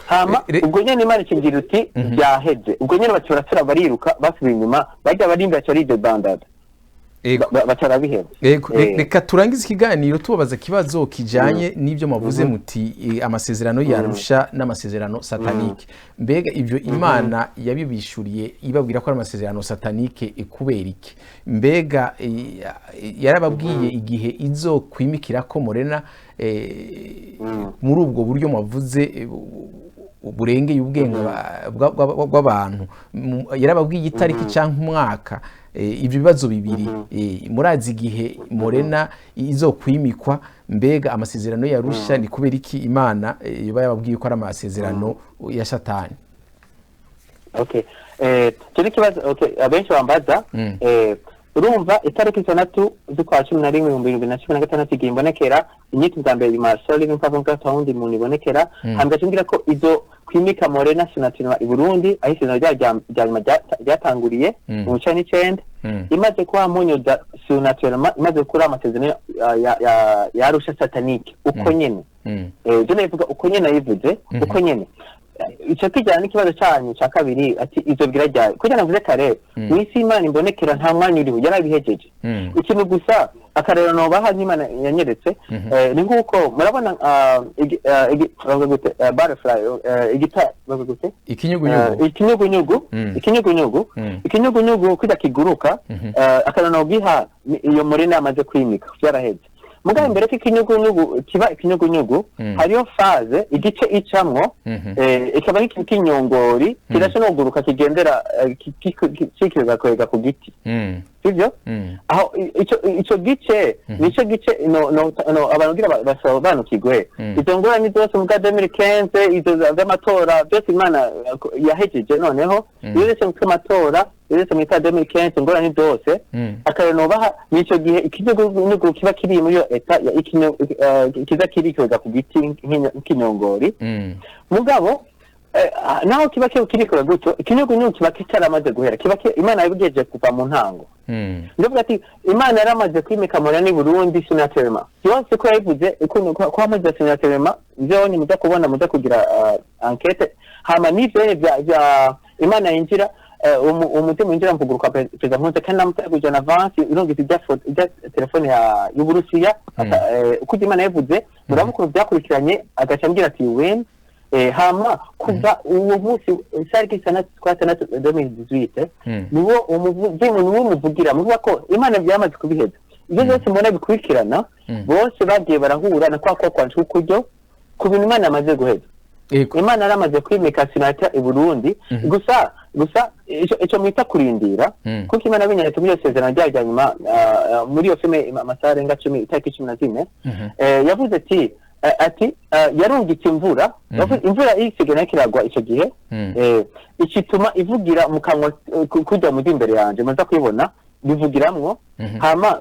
Hama ubwo nyene Imana ikimbwira uti byaheze, ubwo nyene baca barasubira bariruka, basubira inyuma, bajya barimba, baca baridebandada, baca barabiheba. Reka turangize ikiganiro tubabaza ikibazo kijanye n'ibyo mavuze muti amasezerano yarusha n'amasezerano satanique. Mbega ibyo Imana yabibishuriye ibabwira ko ari amasezerano satanique kubera iki? Mbega yarababwiye igihe izokwimikira ko Morena muri ubwo buryo mwavuze burengeye ubwenge bw'abantu? Yarababwiye itariki cyangwa umwaka? Ibyo bibazo bibiri, murazi igihe Morena izokwimikwa? Mbega amasezerano yarusha ni kubera iki Imana yoba yababwiye ko ari amasezerano ya Satani? Okay, icyo ni ikibazo, okay, abenshi bambaza. Urumva itariki 6 z'ukwa 11 2016, igihe imbonekera inyito bwa mbere Marcel n'imvavuga wundi muntu ibonekera, hambwa kimbwira ko izo kwimika Morena sinatinwa i Burundi, aho isezerano rya nyuma ryatanguriye mu 99. Imaze kuba munyoza surnaturellement, imaze gukura amasezerano ya Arusha satanique uko nyene. Je nabivuga uko nyene, nayivuze uko nyene. Ico kijyana n'ikibazo cyanyu cya kabiri, ati izo bwira ryari? Kugira navuze kare, mw'isi Imana imbonekera nta mwanya uriho, yarabihejeje. Ikintu gusa akarero nobaha nk'Imana yanyeretse, ni nk'uko murabona bavuga gute, butterfly, igita bavuga gute? Ikinyugunyugu. Ikinyugunyugu. Ikinyugunyugu. Ikinyugunyugu kujya kiguruka, akarero nogiha iyo Morena yamaze kwimika, byaraheze. Mugabo imbere ko ikinyugunyugu kiba ikinyugunyugu, hariyo phase, igice icamwo, ikaba nk'ikintu k'inyongori kidashobora kuguruka, kigendera kikwega ku giti, sibyo? Aho ico gice nico gice no abantu kugira basobanukirwe izo ngorane zose mu bwa 2015, izo z'amatora byose Imana yahejeje. Noneho iyo uretse mu amatora, uretse mu 2015, ingorane zose, akarero nobaha nico gihe ikinyugunyugu kiba kiri muri iyo état ya kiza kirikwega ku giti nk'inyongori. Mugabo naho kiba kirikora gutyo, ikinyugunyugu kiba kitaramaze guhera, kiba Imana yabigejeje kuva mu ntango. Ndavuga ati Imana yaramaze kwimika Morena i Burundi surnaturellement, byose ko yabivuze ko amaze surnaturellement, vyonye muza kubona, muza kugira enquête. Hama n'ivyo vya Imana yinjira, umutima winjira mu kuguruka Perezida Nkurunziza, kandi namuteguje en avance, irungitse ijya telefone ya y'Uburusiya. Uko Imana yabivuze, murabona ukuntu byakurikiranye, agaca ambwira ati win. Hama kuva uwo munsi itariki 6 z'ukwa 6 2018, niwo umuvugimu, niwo muvugira muvuga ko Imana byamaze kubiheza. Ibyo byose mbona bikurikirana, bose bagiye barahura na kwa kwanje k'ukuryo ku bintu Imana yamaze guheza. Imana yaramaze kwimika sinata i Burundi. Gusa ico mwita kurindira, kuko Imana binyeretse muri iyo sezerano ryayo rya nyuma, muri iyo filime amasaha arenga 10, itariki 14, yavuze ati yarungitse imvura. Imvura isigaye nayo kiragwa ico gihe, ikituma ivugira mu kanwa, kujya muri imbere yanje maze kuyibona bivugiramwo. Hama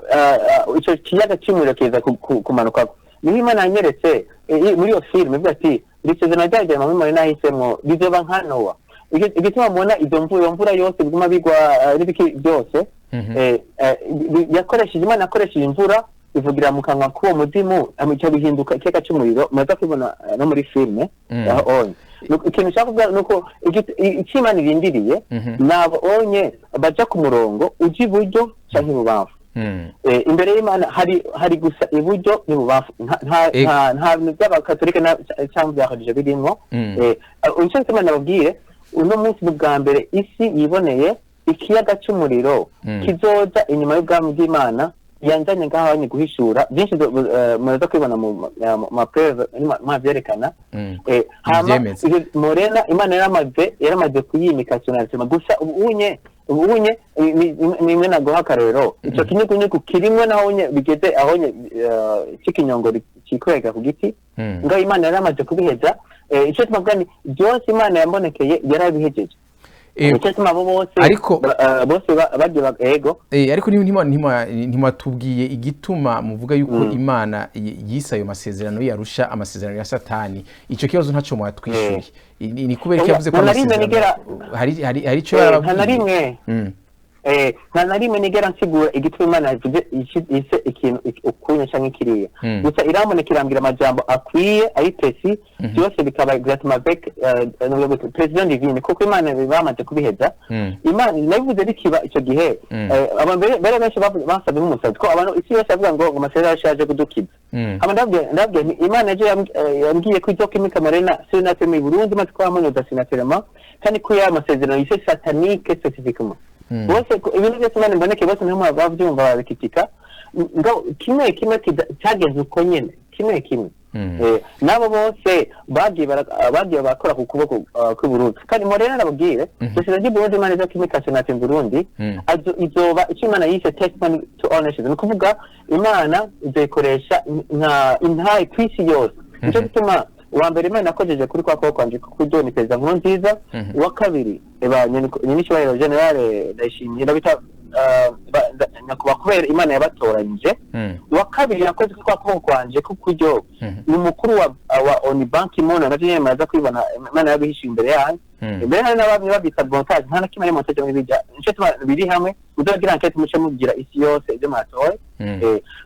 ico kiyaga c'umuriro kiza kumanukako. Niho Imana yanyeretse muri iyo filime ivuga ati iri sezerano ryayo rya nyuma muri nahisemwo rizoba nka Nowa. Igituma mubona izo mvura, iyo mvura yose biguma bigwa, n'ibiki byose, yakoresheje, Imana yakoresheje imvura ivugira mu kanwa k'uwo muzimu, icyo bihinduka ikiyaga c'umuriro, muza kubibona no muri filime. Aho onye ikintu nshaka kuvuga ni uko icyo Imana irindiriye, nabo onye baja ku murongo uja iburyo canke ibubamfu. Imbere y'Imana hari gusa iburyo n'ibubamfu, nta bintu by'abakatolika cyangwa bya religion birimwo. Icyo gituma nababwiye uno munsi ni bwa mbere isi yiboneye ikiyaga c'umuriro kizoza inyuma y'ubwami bw'Imana yanzanye ngaho ni guhishura byinshi, muraza kubibona mu ma preuve mavyerekana. Hama Ivyemeza. iyo Morena Imana yaramaze kuyimika surnaturellement. Gusa ubu unye nimwe naguha akarorero, ico kinyugunyugu kirimwo naho nye bigeze aho nye c'ikinyongori cikwega ku giti, ngaho Imana yaramaze kubiheza. Ico tumavuga ni byose Imana yambonekeye yarabihejeje. Ico gituma abo bose bose bagiye ego. Ariko ntimwatubwiye igituma muvuga yuko Imana yise ayo masezerano yarusha amasezerano ya Satani. Ico kibazo ntaco mwatwishuye. Ni kubera ko Oya, yavuze ko nta na rimwe amasezerano nigera hari ico nta na yarababwiye. rimwe. Nta na rimwe nigera nsigura igituma Imana yavuze ise ikintu ukunya canke kiriya. Gusa iramboneka, irambwira amajambo akwiye ari précis, byose bikaba exactement avec précision divine, kuko Imana bamaze kubiheza. Imana nabivuze bikiba ico gihe. Abantu mbere benshi bansabye nk'umusazi, ko abantu isi yose yavuga ngo amasezerano yaje kudukiza. Hama ndababwira nti Imana ejo yambwiye ko izokimika Morena surnaturellement i Burundi, maze ko yamunoza surnaturellement, kandi ko ya masezerano yise satanique spécifiquement. Bose ibintu byose Imana imboneke, bose niho bavyumva barabikitika ngo kimwe kimwe cyagenze uko nyene, kimwe kimwe. Nabo bose bagiye barakora ku kuboko kw'i Burundi. Kandi Morena, nababwire, dosiye ry'i Burundi Imana izokimika senate mu Burundi, izoba icyo Imana yise testimony to all nations. Ni ukuvuga Imana izoyikoresha nka intahe ku isi yose. Nicyo gituma uwa mbere Imana yakojeje kuri kwa kuboko kwanje kuburyo ni Perezida Nkurunziza. Uwa kabiri eba nyenicyubahiro Général Ndayishimiye, ndabita nyakubahwa kubera Imana yabatoranyije. Uwa kabiri yakoze kuri kwa kuboko kwanje k'ukuryo ni umukuru wa ONU Ban Ki-moon. Navyo nyene muraza kwibona, Imana yabihishuye imbere yanyu. Imbere hari n'abamwe babita montage, nta na kimwe ari montage muri bijya. Nico tuma biri hamwe, muzogira enquête, muce mugira isi yose ibyo mwatoye.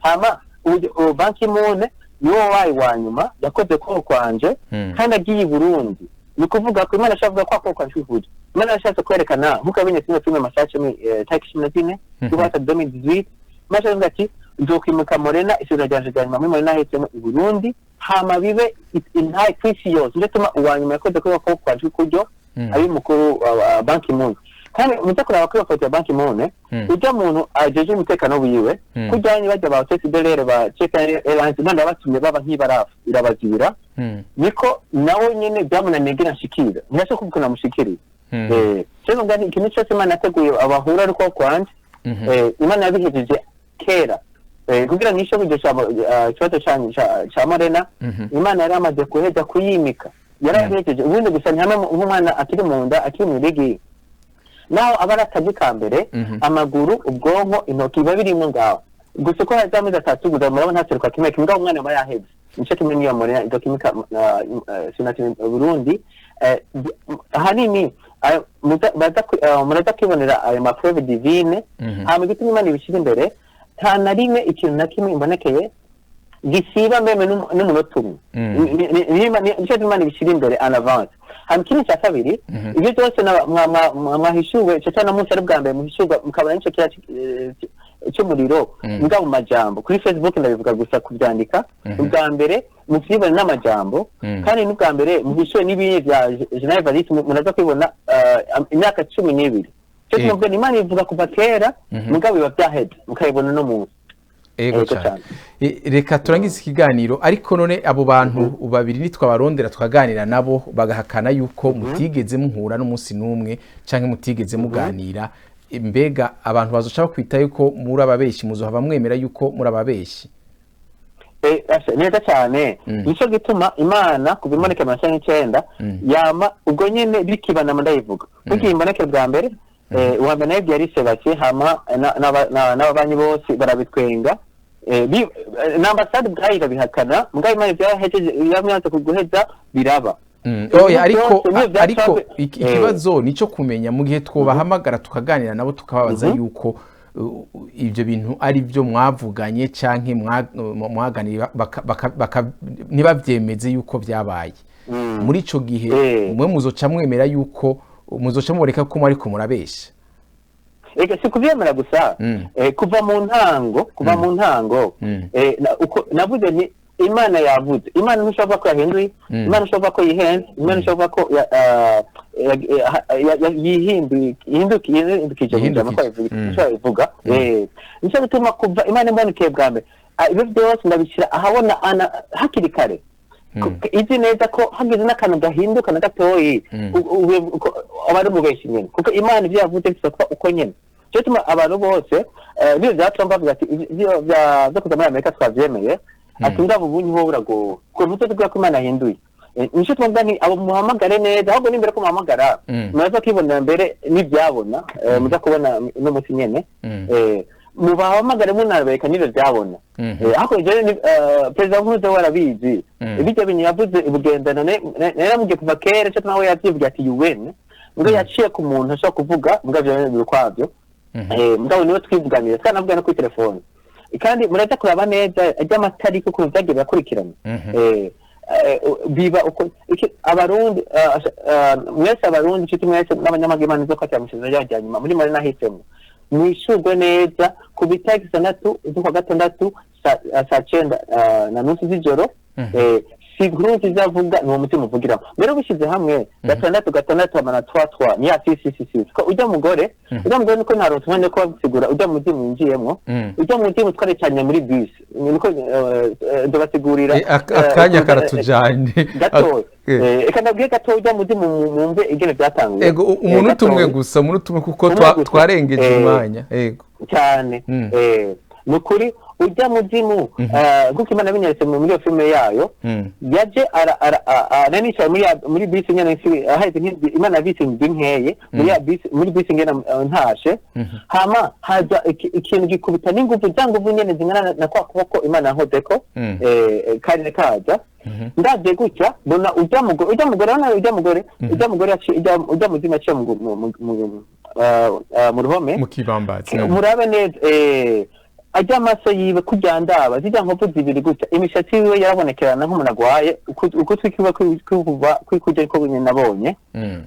Hama ubu Ban Ki-moon niwo wabaye wa nyuma yakoze kuboko kwanje. Kandi agiye i Burundi, ni ukuvuga ko Imana ashaka kuvuga ko akuboko kwanje kwivuje. Imana yashatse kwerekana nk'uko yabonye sino filime Masaha 10, tariki 14 z'ukwa 2018. Imana yashatse kuvuga ati nzokwimuka Morena, isezerano ryanje rya nyuma muri Morena ahetsemo i Burundi, hama bibe intahe ku isi yose. Nico gituma uwa nyuma yakoze kuri akaboko kwanje kw'ikuryo ari umukuru wa Ban Ki-moon. Kandi muze kuraba kuri iyo foto ya Ban Ki-moon, ujya muntu ajeje umutekano wiwe, kujyanye bajya ba hôtesse de l'air ba Czech Airlines, Imana yabatumye baba nk'ibarafu irabazibira. Niko nawe nyene byamunaniye ngira nshikira, ntiyashoboye kuvuga namushikiriye. Cyo ngo ni ikintu cyose Imana yateguye abahura ariko kwanje. Imana yabihejeje kera. Kugira nisho kugisha ikibazo canyu ca Morena, Imana yari amaze guheza kuyimika, yarabihejeje. Ubundi gusa ni hamwe nk'umwana akiri mu nda, akiri mu rigi, naho aba ari akazi ka mbere, amaguru, ubwonko, intoki biba birimo ngaho. Gusa uko haza amezi 3 gusa murabona haseruka kimwe kimwe, ngaho umwana aba yaheze. Nico kimwe n'iyo Morena idokimika sinati Burundi. Ahanini muraza kwibonera ayo ma preuves divines. Hama igituma Imana ibishyira imbere, nta na rimwe ikintu na kimwe imbonekeye gisiba même n'umunota umwe. Nico gituma Imana ibishyira imbere en avance. Hama ikindi cya kabiri, ibyo byose mwahishuwe icyo cyane munsi ari bwa mbere muhishurwa, mukabona n'icyo kiriya cy'umuriro. Mbwa mu majambo kuri Facebook ndabivuga gusa, kubyandika ubwa mbere muvyibone n'amajambo. Kandi n'ubwa mbere muhishuwe n'ibindi bya General Evariste, muraza kwibona imyaka 12. Cyo tuvuga ni Imana ivuga kuva kera, mugabo biba byaheze mukabibona no munsi. Ego. Ego cyane. Cyane. Reka turangize ikiganiro, ariko none abo bantu babiri nitwabarondera tukaganira nabo bagahakana yuko mutigeze muhura n'umunsi n'umwe canke mutigeze muganira, mbega abantu bazoca bakwita yuko muri ababeshi? Muzohava mwemera yuko muri ababeshi? Neza cyane. Nico gituma Imana kuva imboneke 99 yama ubwo nyene bikibanama ndayivuga. Bikiye imboneke bwa mbere, uwa mbere nayo yari Sebastien, hama n'ababanyi bose barabitwenga. N'ambasade ubwayo irabihakana, mugabo Imana ibyahejeje yamaze kuguheza biraba. Oya, ariko Byose niyo bya ariko Trump- ikibazo nico kumenya mu gihe twobahamagara tukaganira nabo tukababaza yuko ibyo bintu ari byo mwavuganye canke mwaganiriye, ntibavyemeze yuko byabaye, muri ico gihe mwe muzoca mwemera yuko muzoca mureka ko mwariko murabesha? Ega si kuvyemera gusa. Kuva mu ntango, kuva mu ntango, uko navuze ni Imana yavuze. Imana ntishobora ko yahinduye, Imana ntishobora ko yihenze, Imana ntishobora ko yihindukije mu ijambo ko Yihindukije. Nicyo bivuga. Nicyo gituma kuva Imana imbonekeye bwa mbere, ibyo byose ndabishyira ahabona hakiri kare. Izi neza ko hagize n'akantu gahinduka na gatoyi, aba ari umubeshi nyine, kuko Imana ibyo yavuze bisa kuba uko nyine. Cyo gituma abantu bose, nibyo bya Trump bavuga ati ibyo byo kuza muri Amerika twavyemeye, ati ngabo ubu niho buragowe kuko muto tuvuga ko Imana yahinduye. Nico tuvuga ni abo muhamagare neza, ahubwo n'imbere ko muhamagara, muraza kwibonera mbere n'ibyabona, muza kubona uno munsi nyene. Mubahamagare munabereka n'ibyo byabona. Ariko jewe Perezida Nkurunziza we arabizi. Ibyo bintu yavuze ibugendana naramubwiye kuva kera, cyo nawe yavyivuga ati UN ngo yaciye ku muntu ashobora kuvuga mbwa byo biri ukwabyo. Mugabo niwe twivuganira, twanavugana kuri telefone, kandi muraza kuraba neza ry'amatariki ukuntu vyagiye birakurikirana. Biba uko Abarundi, mwese Abarundi, inshuti mwese n'abanyamagimana, izo kwakira amasezerano rya nyuma muri mari nahisemo mwishurwe neza ku bitariki 6 z'ukwa gatandatu saa 9:30 z'ijoro. Si inkuru nziza avuga, ni uwo mutima uvugiramo. Mbere bishyize hamwe gatandatu gatandatu amana twa twa ni ya six six six, ko ujya mugore niko ntaronse umwanya wo kubasigura ujya muzimu winjiyemwo. Ujya muzimu twarecanye muri bus, niko ndabasigurira. Akanya karatujanye. Gatoya. Reka ndabwiye gatoya ujya muzimu, mwumve ingene byatanguye. Ego, umunota umwe gusa, umunota umwe, kuko twarengeje umwanya, ego. Cyane. Ni ukuri ujya muzimu, kuko Imana yabinyeretse muri iyo filime yayo. Yaje nari nicaye muri bisi nyene, aheze Imana bisi ndi nkeye muri ya bisi, muri bisi ngena ntashe. Hama haza ikintu gikubita n'inguvu, za nguvu nyene zingana na kwa kuboko Imana yankozeko. Kandi kaza ndavye gutya mbona ujya mugore, ujya mugore, urabona ujya mugore ujya muzimu yaciye mu ruhome. Mu kibambazi. Murabe neza, ajya amaso yiwe kurya ndaba zijya nkovu zibiri gutya, imishatsi yiwe yarabonekerana nk'umuntu agwaye, ugutwi kiwe kuva kwikurya, niko nyine nabonye.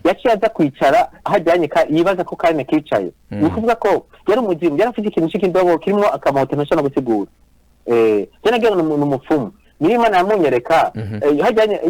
Yaciye aza kwicara hajyanye yibaza ko karine kicaye. Ni ukuvuga ko yari umuzimu, yari afite ikintu cy'ikindobo kirimo akamoto ntashobora gusigura. Je nagira ngo ni umupfumu, niyo Imana yamunyereka. Hajyanye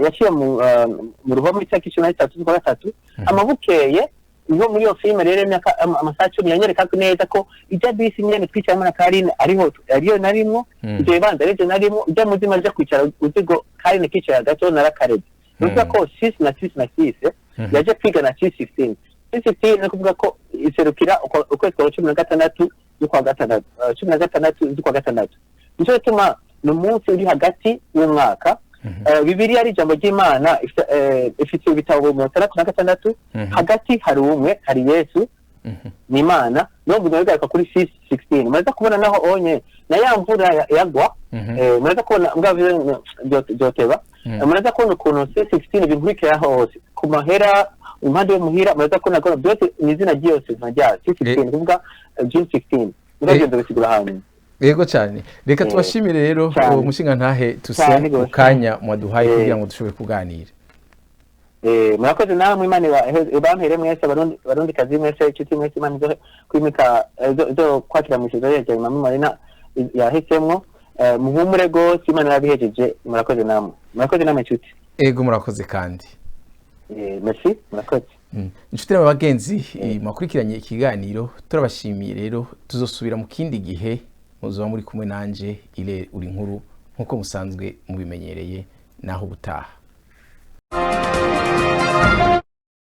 yaciye mu ruhome itariki 13 z'ukwa gatatu amabukeye. Niho muri iyo filime rero imyaka amasaha 10 yanyereka neza ko ijya bisi nyene twicayemo na Karine ariho, ariyo narimwo. Ibyo bibanza arivyo narimwo, ujya muzima aje kwicara uzigo Karine kicaye gato narakarebye. Ni ukuvuga ko 6 na 6 na 6 yaje kwiga na 6 16 6 16, ni ukuvuga ko iserukira ukwezi kwa 16 z'ukwa gatandatu, 16 z'ukwa gatandatu. Nico gituma ni umunsi uri hagati y'umwaka. Bibiliya ari ijambo ry'Imana, ifite ibitabo 66. Hagati hari umwe, hari Yesu, ni Imana. Niyo mvuga bigaruka kuri 6 16, muraza kubona naho onye na ya mvura yagwa. Muraza kubona mbwa byoteba. Muraza kubona ukuntu 6 16 binkurikira hose ku mahera impande yo muhira. Muraza kubona ko byose ni izina ryose nka rya 6 16, kuvuga June 16. Muragenda bisigura hanyuma. Yego cyane, reka tubashimire rero, Cyane. uwo mushinga ntahe tuse Cyane ku gose. kanya mwaduhaye kugira ngo dushobore kuganira. Murakoze namwe, Imana ibampere mwese, Abarundi, Barundi kazi mwese, inshuti mwese. Imana izo kwimika, izo kwakira mu isezerano rya Mama Marina yahisemwo. Muhumure gose, Imana yabihejeje. Murakoze namwe, murakoze namwe inshuti. Ego, murakoze kandi. Merci, murakoze. Inshuti n'abagenzi mwakurikiranye ikiganiro, turabashimiye rero. Tuzosubira mu kindi gihe, muzoba muri kumwe nanje ire uri nkuru nk'uko musanzwe mubimenyereye. Naho ubutaha.